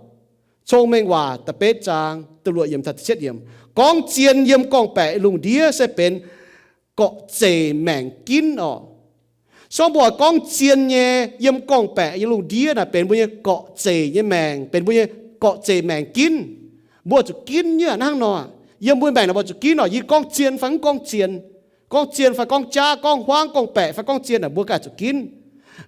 Cong-Mengh Waac da'betv zaang da'luoqc yiemc caux da'cietv yiemc. Gorngv zien yiem gorngv-baeqc lungh ndiev se benx gorqv-zeic maengc ginv oc. Se gorngv mbuo oix gorngv zien nyei yiem gorngv-baeqc nyei lungh ndiev naaic benx mbuo nyei gorqv-zeic nyei maengc, benx mbuo nyei gorqv-zeic maengc ginv. Mbuo oix zuqc ginv nyei hnangv nor. Yiem mbuo maengc naaic mbuo oix zuqc ginv oc. Yie gorngv zien fai mv gorngv zien, gorngv zien fai gorngv jaav, gorngv huaangv, gorngv-baeqc fai gorngv zien naaic mbuo ganh zuqc ginv.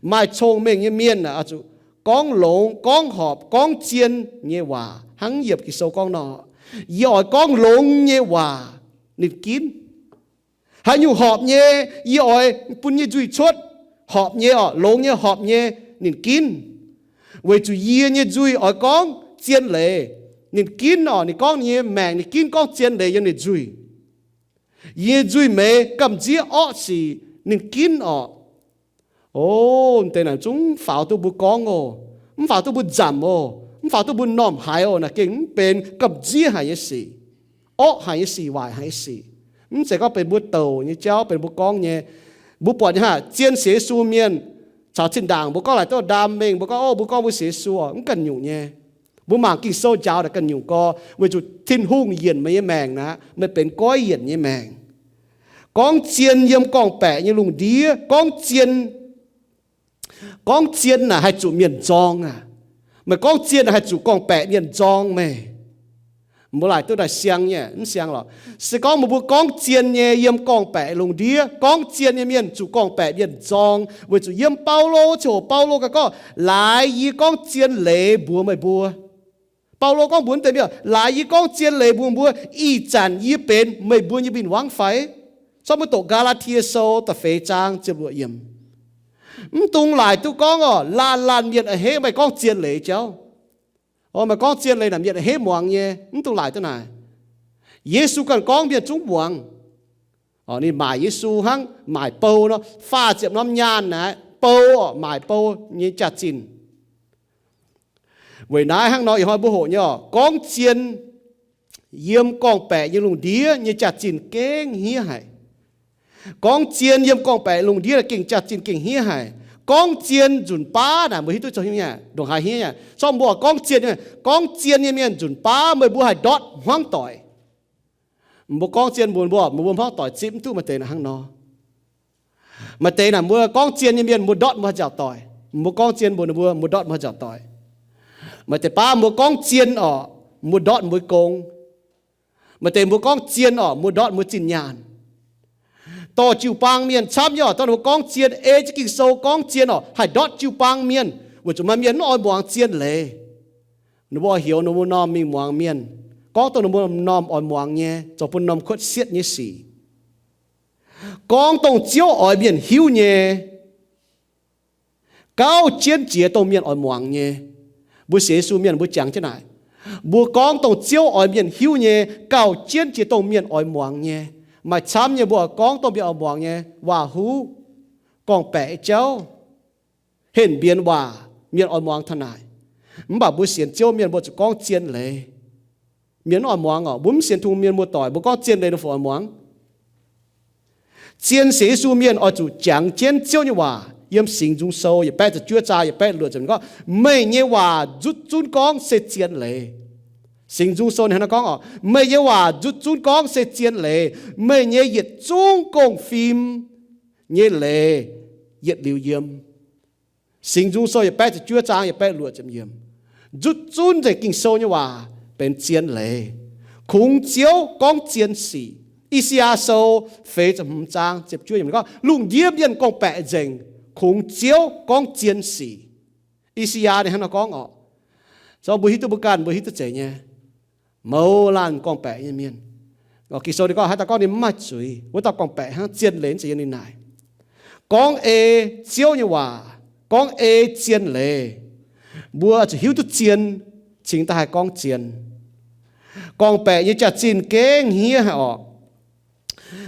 Maaih cong-mengh nyei mienh naaic oix zuqc gorngv longx, gorngv horpc, gorngv zien nyei waac, hnangv yiemc Ging-Sou gorngv nor, Yie oix gorngv longx nyei waac, ninh ginv. Haaix nyungc horpc nyei, yie oix bun nyei nzuih cuotv, horpc nyei oc, longx nyei, horpc nyei, ninh ginv. Weic zuqc yie nyei nzuih oix gorngv zien leiz, ninh ginv oc. Ninh gorngv ninh nyei maengc, ninh ginv gorngv zien leiz yiem ninh nzuih. Yie nyei nzuih meix gamh nziev orqv sic, ninh ginv oc. O, deix naaic zungv faaux duqv mbuo gorngv oc, mv faaux duqv mbuo nzamc oc, mv faaux duqv mbuo m'normh haiz oc. Naaic gengh mv benx gamh nziev haic nyei sic, orqv haic nyei sic, waaic haic nyei sic. Mv zeiz gorngv benx mbuo douc nyei jauv, benx mbuo gorngv nyei. Mbuo buatc nyei haah, zien sienx Yesu mienh caux zinh ndaangc mbuo gorngv laaic duqv ndaam mengh, mbuo gorngv, o, mbuo gorngv mbuo sienx Yesu oc, mv ganh nyungc nyei. Mbuo mangc Ging-Sou njaaux naaic ganh nyungc gorx, weic zuqc Tin-Hungh yienc meih nyei maengc naaic, meih benx goiv yienc nyei maengc. Gorngv zien yiem gorngv-baeqc nyei lungh ndiev, gorngv zien, gorngv zien naaic haih zuqc mienh nzorng aqv. Meih gorngv zien naaic haih zuqc gorngv-baeqc mienh nzorng meih. Mbuo laaic duqv naaic siang nyei, mv siang lorqc. Se gorngv meih mbuo gorngv zien nyei yiem gorngv-baeqc lungh ndiev, gorngv zien nyei mienh zuqc gorngv-baeqc mienh nzorng, weic zuqc yiem Baulo, ziangh hoc Baulo ganh gorngv, laaix yie gorngv zien leiz mbuox meih mbuo. Baulo gorngv mbuox deix mienh, laaix yie gorngv zien leiz mbuox mbuo, ih zanc yie benx meih mbuo nyei win-wangv fai? Zorqv mbuo doqc Gaa^laa^tie Sou da'feix zaang ziepc luoqc yiemc. Mv dungx laaic duqv gorngv oc, laanh laanh mienh a'hneiv meih gorngv zien leiz jauv. O, meih gorngv zien leiz naaic mienh a'hneiv muangx nyei, mv dungx laaic duqv naaic. Yesu ganh gorngv mienh zungv muangx. O, ninh maaic Yesu hnangv maaic bou nor, faah ziepc norm nyaanh naaic bou oc, maaic bou nyei jaax-zinh. Weic naaiv hnangv nor ih hnoi mbuo hoqc nyei oc, gorngv zien yiem gorngv-baeqc nyei lungh ndiev nyei jaax-zinh gengh hniev haic. Gorngv zien yiem gorngv-baeqc lungh ndiev gengh jaax-zinh gengh hniev haic. Gorngv zien nzunc baav naaic mbuo hiuv duqv zoux hniev nyei, ndongc haaix hniev nyei. Zorqv mbuo gorngv zien, gorngv zien nyei mienh nzunc baav meih mbuo haih ndortv hmuangv doic. Mbuo gorngv zien mbuox mbuo, mbuo hmuangv doic zipv mv duqv. Maaih deix naaic hnangv nor. Maaih deix naaic mbuo gorngv zien nyei mienh mbuo ndortv mbuo haaix nziaauc doic. Mbuo gorngv zien mbuox ninh mbuo, mbuo ndortv mbuo haaix nziaauc doic. Maaih deix baav mbuo gorngv zien orqc, mbuo ndortv mbuo gong. Maaih deix mbuo gorngv zien orqc, mbuo ndortv mbuo zinh nyaanh. Dorh jiu-baang mienh camv nyei oc, dorh ninh mbuo gorngv zien, ei jienv Ging-Sou gorngv zien oc, haih ndortv jiu-baang mienh, weic zuqc maaih mienh mv oix muangx zien leiz. Ninh mbuo heuc ninh mbuo norm mingh muangx mienh, gorngv dongh ninh mbuo norm oix muangx nyei, zoux bun norm kuotv sietv nyei sic. Gorngv dongh Ziouv oix mienh hiuv nyei, gauh jienv jiex dongh mienh oix muangx nyei. Mbuo sienx Yesu mienh mbuo jangx jienv naaic, mbuo gorngv dongh Ziouv oix mienh hiuv nyei, gauh jienv jiex dongh mienh oix muangx nyei. Maaih camv nyei mbuo gorngv dongh mienh oix muangx nyei waac-huv, gorngv-baeqc nyei jauv, henh mbienx waac, mienh oix muangx taux naaic. Mv baac mbuo sienx Ziouv mienh mbuo zuqc gorngv zien leiz. Mienh mv oix muangx oc. Mbuo mv sienx Tin-Hungh mienh muoz-doic, mbuo gorngv zien leiz ninh fungc oix muangx? Zien sienx Yesu mienh oix zuqc jangx jienv Ziouv nyei waac. Yiem Singx Nzung Sou yietc baeqv ziepc juov zaang yietc baeqv luoqc ziepc gorngv, meih nyei waac nzutv zunv gorngv se zien leiz. Singx Nzung Sou ninh hnangv naaiv gorngv oc, meih nyei waac nzutv zunv gorngv se zien leiz. Meih nyei yietc zungv gong-fim nyei leiz yietc liuz yiem. Singx Nzung Sou yietc baeqv ziepc juov zaang yietc baeqv luoqc ziepc yiem. Nzutv zunv nzengc Ging-Sou nyei waac benx zien leiz. Kungx Ziouv gorngv zien sic. I^saa^yaa Sou feix ziepc hmz zaang ziepc juov yiem gorngv, lungh ndiev mienh gorngv-baeqc nzengc, kungx Ziouv gorngv zien sic. I^saa^yaa ninh hnangv nor gorngv oc. Zoux mbuo hiuv duqv mbuo ganh mbuo hiuv duqv zeiz nyei. Mouz laanh gorngv-baeqc nyei mienh. Ging-Sou ninh gorngv haaix dauh gorngv ninh mv maaih zuiz, wuov dauh gorngv-baeqc hnangv, zien leiz zeiz yiem ninh naaic. Gorngv ei Ziouv nyei waac, gorngv ei zien leiz, mbuo zuqc hiuv duqv zien cingx daaih haih gorngv zien. Gorngv-baeqc nyei jaax-zinh gengh hniev haic orqc.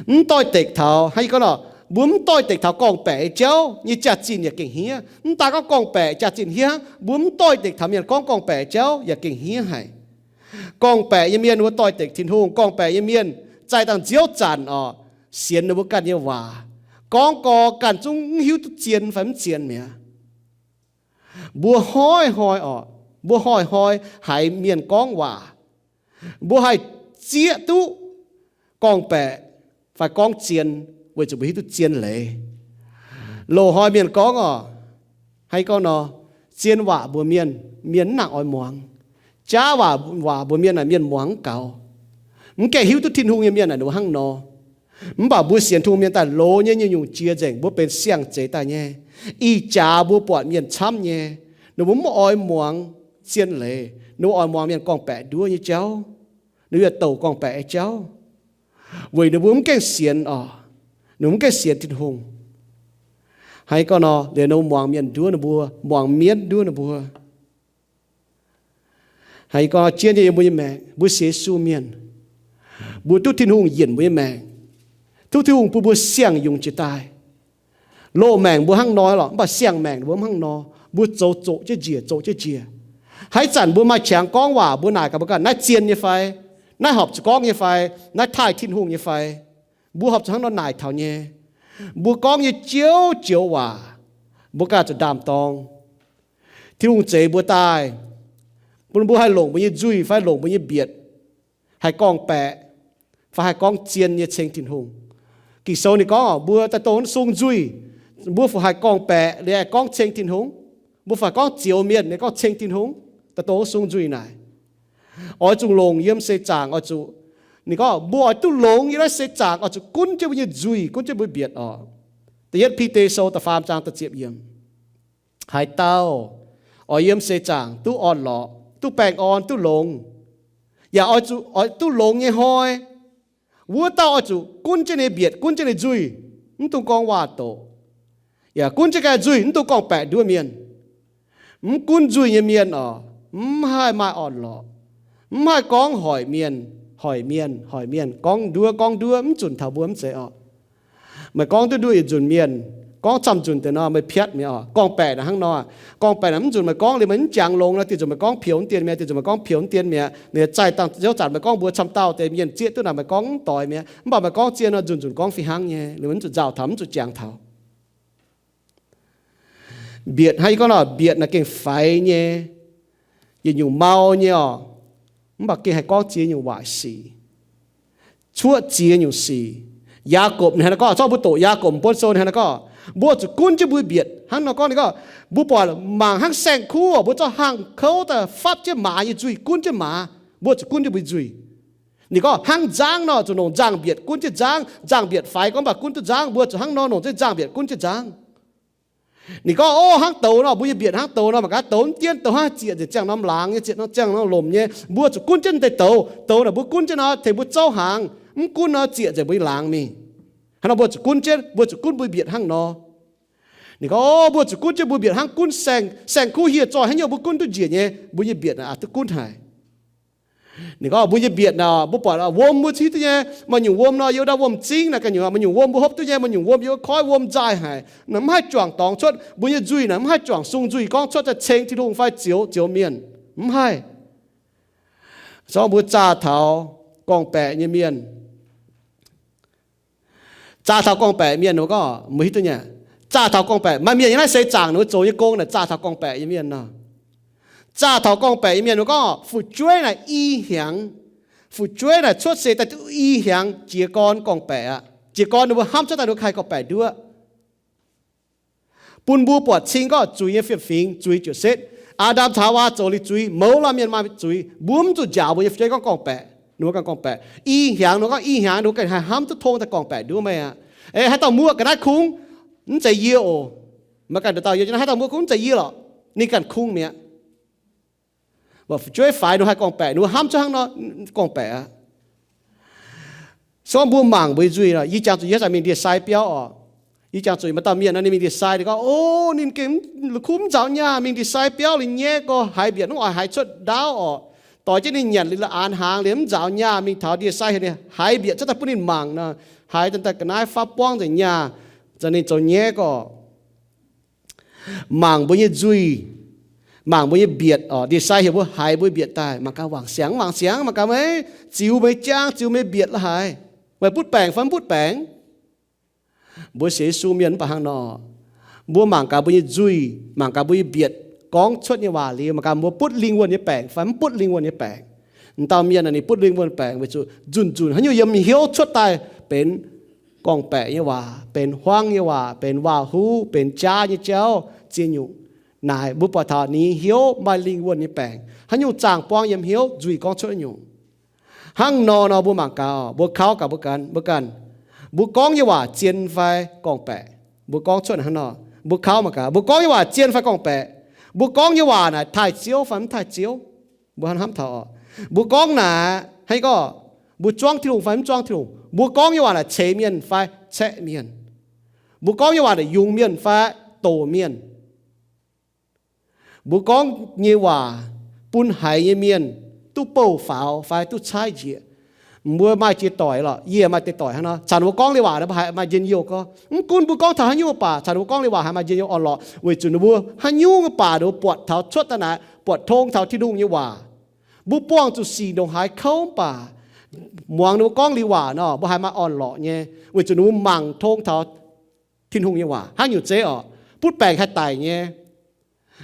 Mv doix-dekc taux, hnangv yie gorngv nor, mbuo mv doix-dekc taux gorngv-baeqc nyei jauv nyei jaax-zinh yaac gengh hniev. Mv daaih gorngv gorngv-baeqc jaax-zinh hniev, mbuo mv doix-dekc taux mienh gorngv gorngv-baeqc jauv yaac gengh hniev haic. Gorngv-baeqc nyei mienh mbuo doix-dekc Tin-Hungh, gorngv-baeqc nyei mienh zaih dangh nziouv zanc orqc, sienx ninh mbuo ganh nyei waac, gorngv gau ganh zungv mv hiuv duqv zien fai mv zien mi'aqv. Mbuo hnoi-hnoi orqc, mbuo hnoi-hnoi haiz mienh gorngv waac, mbuo haih zieqv duqv gorngv-baeqc fai gorngv zien, weic zuqc mbuo hiuv duqv zien leiz. Loz-hnoi mienh gorngv orqc, hnangv gorngv nor, zien waac mbuox mienh, mienh mv nangc oix muangx. Jaav waac, waac mbuox mienh naaic mienh muangx mv gaux. Mv gaengh hiuv duqv Tin-Hungh nyei mienh naaic ninh mbuo hnangv nor. Mv baac mbuo sienx Tin-Hungh mienh daaih loz nyei nyungc-nyungc jiex nzengc, mbuo benx siang-zeix daaih nyei. Ih jaax mbuo buatc mienh camv nyei, ninh mbuo mv oix muangx zien leiz, ninh mbuo oix muangx mienh gorngv-baeqc nduov nyei jauv, ninh mbuo yaac douc gorngv-baeqc nyei jauv, weic ninh mbuo mv gaengh sienx orqc, ninh mbuo mv gaengh sienx Tin-Hungh. Hnangv gorngv nor, liuz ninh mbuo muangx mienh nduov ninh mbuo, muangx mienv nduov ninh mbuo. Hnangv gorngv jien nyei yiem mbuo nyei maengc, mbuo sienx Yesu mienh, mbuo duqv Tin-Hungh yienc mbuo nyei maengc, duqv Tin-Hungh bun mbuo siang-yungz jiex daaih. Loz-maengc mbuo hnangv nor lorqc, mv baac siang-maengc mbuo mv hnangv nor. Mbuo zoux zoqc jienv njiec, zoqc jienv njiec. Haaix zanc mbuo maaih qangx gorngv waac, mbuo naaic gaax mbuo ganh, naaiv zien nyei fai? Naaiv horpc zuqc gorngv nyei fai? Naaiv taaih Tin-Hungh nyei fai? Mbuo horpc zuqc hnangv nor naaic taux nyei. Mbuo gorngv nyei joux joux waac, mbuo ganh zuqc ndaam-dorng, Tin-Hungh zeix mbuo daaih, bun mbuo haih longc mbuo nyei nzuih fai longc mbuo nyei mbietc, haih gorngv-baeqc fai haih gorngv zien nyei ceng Tin-Hungh. Ging-Sou ninh gorngv oc, mbuo daaih dongh sung nzuih, mbuo fu haih gorngv-baeqc liuz haih gorngv ceng Tin-Hungh? Mbuo fu haih gorngv zioux mienh liuz gorngv ceng Tin-Hungh? Daaih dongh sung nzuih naaic, oix zuqc longc yiem seix zaangc, oix zuqc, ninh gorngv mbuo oix duqv longx yiem naaiv seix zaangc, oix zuqc gunv jienv mbuo nyei nzuih, gunv jienv mbuo mbietc oc. Da'yietv Bide Sou da'faam zaang da'ziepc yiemc. Haaix dauh oix yiem seix zaangc duqv orn-lorqc, duqv baengh orn, duqv longx, yaac oix zuqc, oix duqv longx nyei hnoi, wuov dauh oix zuqc gunv jienv ninh mbietc, gunv jienv ninh nzuih, mv dungx gorngv waac-doqc, yaac gunv jienv ganh nzuih, mv dungx gorngv-baeqc nduov mienh. Mv gunv nzuih nyei mienh oc, mv haih maaih orn-lorqc, mv haih gorngv hoic mienh, hoic mienh, hoic mienh, gorngv nduov, gorngv nduov, mv zunc taux mbuo mv zeiz oc. Meih gorngv duqv nduov yietc nzunc mienh, gorngv camv nzunc deix nor, meih piatv mi'aqv oc. Gorngv-baeqc naaic hnangv nor, gorngv-baeqc naaic mv nzunc meih gorngv liuz meih mv jangx longx nor, dih nzunc meih gorngv peux mv dien mi'aqv, dih nzunc meih gorngv peux mv dien mi'aqv. Meih zaih dangh ziouv zanc meih gorngv mbuox camv dauh deix mienh zieqv duqv naaic meih gorngv mv doix mi'aqv. Mv baac meih gorngv zien nor, nzunc nzunc gorngv fih hnangv nyei, liuz mv zuqc nzauh taux, mv zuqc jangx taux. Mbietc hnangv yie gorngv nor, mbietc naaic gengh faix nyei, yietc nyungc mau nyei oc. Mv baac gengh haih gorngv ziex nyungc waaic sic, cuoqv ziex nyungc sic. Yaagorpc ninh hnangv naaiv gorngv, zorqv mbuo doqc Yaagorpc Buonv Sou ninh hnangv naaiv gorngv, mbuo zuqc gunv jienv mbuo mbietc. Hnangv nor gorngv ninh gorngv, mbuo buatc mangc hnangv saeng-kuv, mbuo zorqv hangh kouv daaih fapv jienv maaz nyei nzuih, gunv jienv maaz, mbuo zuqc gunv jienv mbuo nzuih. Ninh gorngv hnangv nzangv nor zuqc longc nzangh-mbietc gunv jienv nzangv. Nzangh-mbietc faix gorngv mv baac gunv duqv nzangv, mbuo zuqc hnangv nor longc jienv nzangh-mbietc gunv jienv nzangv. Ninh gorngv, o, hnangv douz nor, mbuo nyei mbietc hnangv douz nor, mangc gaax, douz mv dienv, douz hnangv zieqc nzengc, ziangh norm laangz nyei, zieqc norm ziangh norm lomc nyei. Mbuo zuqc gunv jienv deix douz. Douz naaic mbuo gunv jienv nor tengx mbuo zouv hnaangx, mv gunv nor zieqc nzengc mbuo nyei laangz mingh. Hnangv nor mbuo zuqc gunv jienv, mbuo zuqc gunv mbuo mbietc hnangv nor. Ninh gorngv, o, mbuo zuqc gunv jienv mbuo mbietc hnangv gunv saeng, saeng-kuv hieh zoih haaix nyungc mbuo gunv duqv njiec nyei, mbuo nyei mbietc naaic aqc duqv gunv haic. Ninh gorngv mbuo nyei mbietc naaic, mbuo buatc wuom mbuo hiuv duqv nyei, maaih nyungc wuom nor yiem ndau wuom-zingv naaic ganh nyungc, maaih nyungc wuom mbuo hopv duqv nyei, maaih nyungc wuom yiem koiv wuom nzaaih haic. Naaic mv haih juangc dorngx cuotv. Mbuo nyei nzuih naaic mv haih juangc sung nzuih gorngv cuotv daaih ceng Tin-Hungh fai zioux, zioux mienh. Mv haih. Zorngv mbuo zaah taux gorngv-baeqc nyei mienh. Zaah taux gorngv-baeqc mienh, ninh mbuo gorngv, mbuo hiuv duqv nyei, zaah taux gorngv-baeqc, maaih mienh yiem naaiv seix zaangc ninh mbuo zoux nyei gong naaic zaah taux gorngv-baeqc nyei mienh nor. Zaah taux gorngv-baeqc nyei mienh, ninh mbuo gorngv fu'jueiv naaic i hnyangx, fu'jueiv naaic cuotv seix daaih duqv i hnyangx jiez gorn gorngv-baeqc aqv. Jiez gorn ninh mbuo hnamv cuotv daaih ninh mbuo haih gorngv-baeqc nduov. Bun mbuo buatc cing gorngv zuiz nyei fiem-fingx, zuiz ziouc setv. Aa^ndam caux Haawaa zoux liuz zuiz, mouz laanh mienh maaih zuiz, mbuo mv zuqc njaaux mbuo nyei fu'jueiv gorngv gorngv-baeqc. Ninh mbuo ganh gorngv-baeqc i hnyangx, ninh mbuo gorngv i hnyangx, ninh mbuo ganh haih hnamv duqv tong daaih gorngv-baeqc nduov meih aqv. Ei, haaix dauh muoqv ga'naaiv kungx, mv zeiz yie oc. Meih ganh nduqc dauh yie, haaix dauh muoqv kungx mv zeiz yie lorqc. Ninh ganh kungx mi'aqv. Mbuo fu'jueiv faix ninh haih gorngv-baeqc, ninh mbuo hnamv cuotv hnangv nor gorngv-baeqc aqv. Se gorngv mbuo mangc mbuo nyei nzuih, yie jangx zuqc yie haaix zanc mingh ndie-sai biauv oc. Yie jangx zuqc maaih dauh mienh nor ninh mingh ndie-sai, ninh gorngv, o, ninh gengh la'kuqv mv nzaaux nyaah mingh ndie-sai biauv liuz nyaiv gorx haiz mbietc mv oix haiz cuotv ndaauv oc. Doix jienv ninh nyanc liuz la'aanx hnaangx liuz mv nzaaux nyaah mingh taux ndie-sai heuc ninh haiz mbietc cuotv daaih bun ninh mangc nor, haiz daaih ga'naaiv fapv buangv nzengc nyaah, ninh zoux nyaiv gorx. Mangc mbuo nyei nzuih, mangc mbuo nyei mbietc oc. Ndie-sai heuc mbuo haiz mbuo mbietc daaih, mangc gaax wangc siangx, wangc siangx, mangc gaax meih ziux meih jaang, ziux meih mbietc la'haaix. Meih butv baengc fai mv butv baengc? Mbuo sienx Yesu mienh mv baac hnangv nor. Mbuo mangc gaax mbuo nyei nzuih, mangc gaax mbuo nyei mbietc, gorngv cuotv nyei waac liuz, mangc gaax mbuo butv lingh wuonh nyei baengc fai mv butv lingh wuonh nyei baengc. M'dauh mienh naaic ninh butv lingh wuonh baengc weic zuqc nzunc nzunc haaix nyungc yiem hnyouv cuotv daaih benx gorngv-baeqc nyei waac, benx huaang nyei waac, benx waac-huv, benx jaav nyei jauv, ziex nyungc. Naaic mbuo buatc taux ninh nyei hnyouv maaih lingh wuonh nyei baengc. Haaix nyungc zaangh buang yiem hnyouv, nzuih gorngv cuotv nyungc. Hnangv nor nor mbuo mangc gaax, mbuo kauv gaax mbuo ganh, mbuo ganh, mbuo gorngv nyei waac zien fai gorngv-baeqc? Mbuo gorngv cuotv hnangv nor, mbuo kauv mangc gaax, mbuo gorngv nyei waac zien fai gorngv-baeqc? Mbuo gorngv nyei waac naaic taaih Ziouv fai mv taaih Ziouv? Mbuo hnamv taux oc, mbuo gorngv naaic hnangv gorngv mbuo zuangv Tin-Hungh fai mv zuangv Tin-Hungh? Mbuo gorngv nyei waac naaic ceix mienh fai caeqv mienh? Mbuo gorngv nyei waac naaic yungz mienh fai doqc mienh? Mbuo gorngv nyei waac bun haiz nyei mienh duqv bouh faaux fai duqv caaiv njiec? Mbuo maaih jiex doic lorqc. Yie maaih deix doic hnangv nor, caux ninh mbuo gorngv nyei waac naaic mbuo haiz maaih njien-youh gorngv. Mv gunv mbuo gorngv taux haaix nyungc waac, caux ninh mbuo gorngv nyei waac haiz maaih njien-youh orn-lorqc, weic zuqc ninh mbuo haaix nyungc waac ninh mbuo buatc taux cuotv daaih naaic buatc tong taux Tin-Hungh nyei waac. Mbuo buangh zuqc sic ndongc haaix kouv mv baac muangx ninh mbuo gorngv liuz waac nor, mbuo haiz maaih orn-lorqc nyei, weic zuqc ninh mbuo mangc tong taux Tin-Hungh nyei waac. Hnangv nyungc zeiv oc, butv baengc haih daic nyei.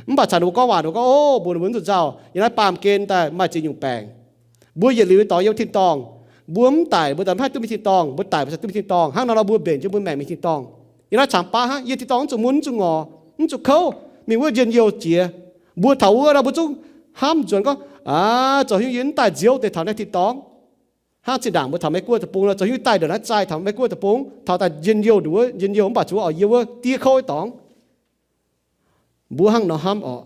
Mv baac caux ninh mbuo gorngv waac, ninh mbuo gorngv, o, mbuo, mbuo mv zuqc nzauh. Yiem naaiv baamh gen daaih maaih ziex nyungc baengc. Mbuo yietc liuz nyei dorngx yiem tin-dorngh. Mbuo mv daic mbuo za'gengh mv haih duqv mingh tin-dorngh. Mbuo daic mbuo za'gengh duqv mingh tin-dorngh. Hnangv nor nor mbuo mbenc jienv mbuo maengc mingh tin-dorngh. Yiem naaiv caangx baav hnangv, yiem tin-dorngh mv zuqc mun, mv zuqc ngorc, mv zuqc kouv, mingh wuov njien-youh jiex. Mbuo taux wuov nor mbuo zungv hnamv nzuonx gorngv, aav, zoux haaix nyungc yie mv daaih nziouv deix taux naaiv tin-dorngh. Hnangv zinh ndaangc mbuo taux Meiv-Guoqv deic-bung nor, zoux haaix nyungc daaih ndongc naaiv zaih taux Meiv-Guoqv deic-bung, taux daaih njien-youh nduqc wuov njien-youh mv baac zuqc oix yiem wuov diev kouv nyei dorngx. Mbuo hnangv nor hnamv oc.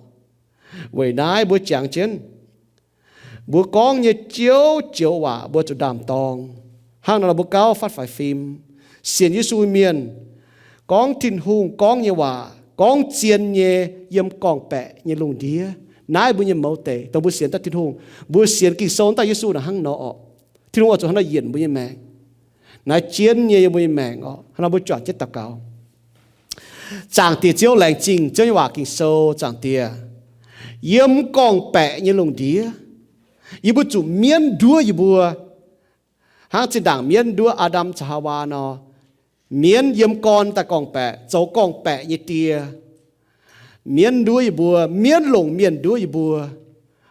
Weic naaiv mbuo jangx jienv, mbuo gorngv nyei joux joux waac mbuo zuqc ndaam-dorng. Hnangv nor mbuo gauh fatv faix fim. Sienx Yesu mienh, gorngv Tin-Hungh gorngv nyei waac, gorngv zien nyei, yiem gorngv-baeqc nyei lungh ndiev. Naaiv mbuo nyei mouz deic, dongh mbuo sienx daaih Tin-Hungh, mbuo sienx Ging-Sou daaih Yesu naaic hnangv nor oc. Tin-Hungh oix zuqc hnangv nor yienc mbuo nyei maengc. Naaiv jienv nyei yiem mbuo nyei maengc oc. Hnangv nor mbuo juangc jienv daux gaux. Zaangc Diex Ziouv, laengz zingh Ziouv nyei waac Ging-Sou. Zaangc Diex, yiem gorngv-baeqc nyei lungh ndiev, yie mbuo zuqc mienv nduov yie mbuo, hnangv zinh ndaangc mienv nduov Aa^ndam caux Haawaa nor. Mienv yiem gorn daaih gorngv-baeqc, zoux gorngv-baeqc nyei die. Mienv nduov yie mbuo, mienv longc mienh nduov yie mbuo,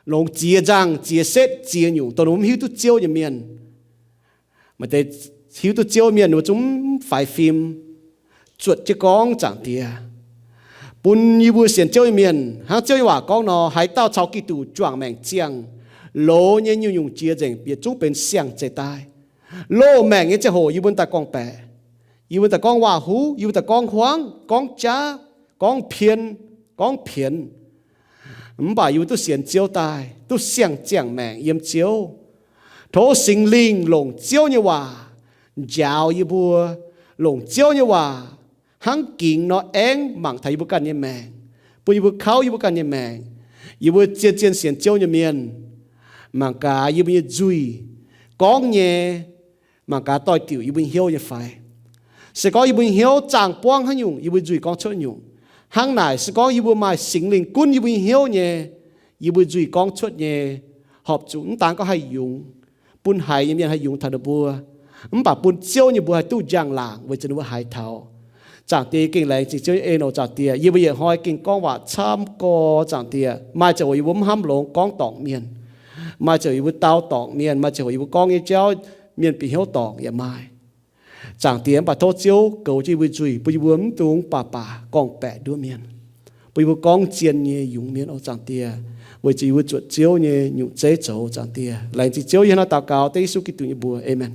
longc ziex nzangh, ziex setv, ziex nyungc, dongh ninh mbuo mv hiuv duqv Ziouv nyei mienh. Maaih deix hiuv duqv Ziouv mienh, ninh mbuo zungv mv faix fim, zuotc jienv gorngv, Zaangc Diex, bun yie mbuo sienx Ziouv nyei mienh, hnangv Ziouv nyei waac gorngv nor, haaix dauh caux Giduc juangc maengc ziangh, loz nyei nyungc-nyungc jiex nzengc, bieqc zungv benx siang-zeih daaih. Loz-maengc nyei ziangh hoc yie mbuo daaih gorngv-baeqc, yie mbuo daaih gorngv waac-huv, yie mbuo daaih gorngv huaangv, gorngv jaav, gorngv pien, gorngv pienx. Mv baac yie mbuo duqv sienx Ziouv daaih, duqv siang-ziangh maengc yiem Ziouv. Tov Singx Lingh longc Ziouv nyei waac njaaux yie mbuo, longc Ziouv nyei waac hnangv gingx nor aengv mangc taux yie mbuo ganh nyei maengc, bun yie mbuo kauv yie mbuo ganh nyei maengc. Yie mbuo zien-zien sienx Ziouv nyei mienh, mangc gaax yie mbuo nyei nzuih gorngv nyei, mangc gaax doix-diuc yie mbuo hnyouv nyei fai. Se gorngv yie mbuo hnyouv zaangh buangv haaix nyungc, yie mbuo nzuih gorngv cuotv nyungc. Hnangv naaic, se gorngv yie mbuo maaih Singx Lingh gunv yie mbuo nyei hnyouv nyei, yie mbuo nzuih gorngv cuotv nyei, horpc zuqc mv daan gorngv haih yungz, bun haiz nyei mienh haih yungz taux ninh mbuo, mv baac bun Ziouv nyei mbuox haih duqv njang-laangc weic zuqc ninh mbuo haiz taux. Zaangc Diex, gengh laengz zingh Ziouv nyei en oc. Zaangc Diex, yie mbuo yietc hnoi gengh gorngv waac camv gorx. Zaangc Diex, maaih ziangh hoc yie mbuo mv hnamv longx gorngv dorngc mienh, maaih ziangh hoc yie mbuo dau dorngc mienh, maaih ziangh hoc yie mbuo gorngv nyei jauv mienh bieqc hnyouv dorngc yaac maaih. Zaangc Diex, mv baac tov Ziouv goux jienv yie mbuo nzuih, bun yih mbuo mv dungx baac-baac gorngv-baeqc nduov mienh, bun yie mbuo gorngv zien nyei yungz mienh oc. Zaangc Diex, weic zuqc yie mbuo zuotc Ziouv nyei nyungc zeiv zoux. Zaangc Diex, laengz zingh Ziouv. Yie hnangv naaiv daux gaux dengv Yesu Giduc nyei mbuox. Aamen.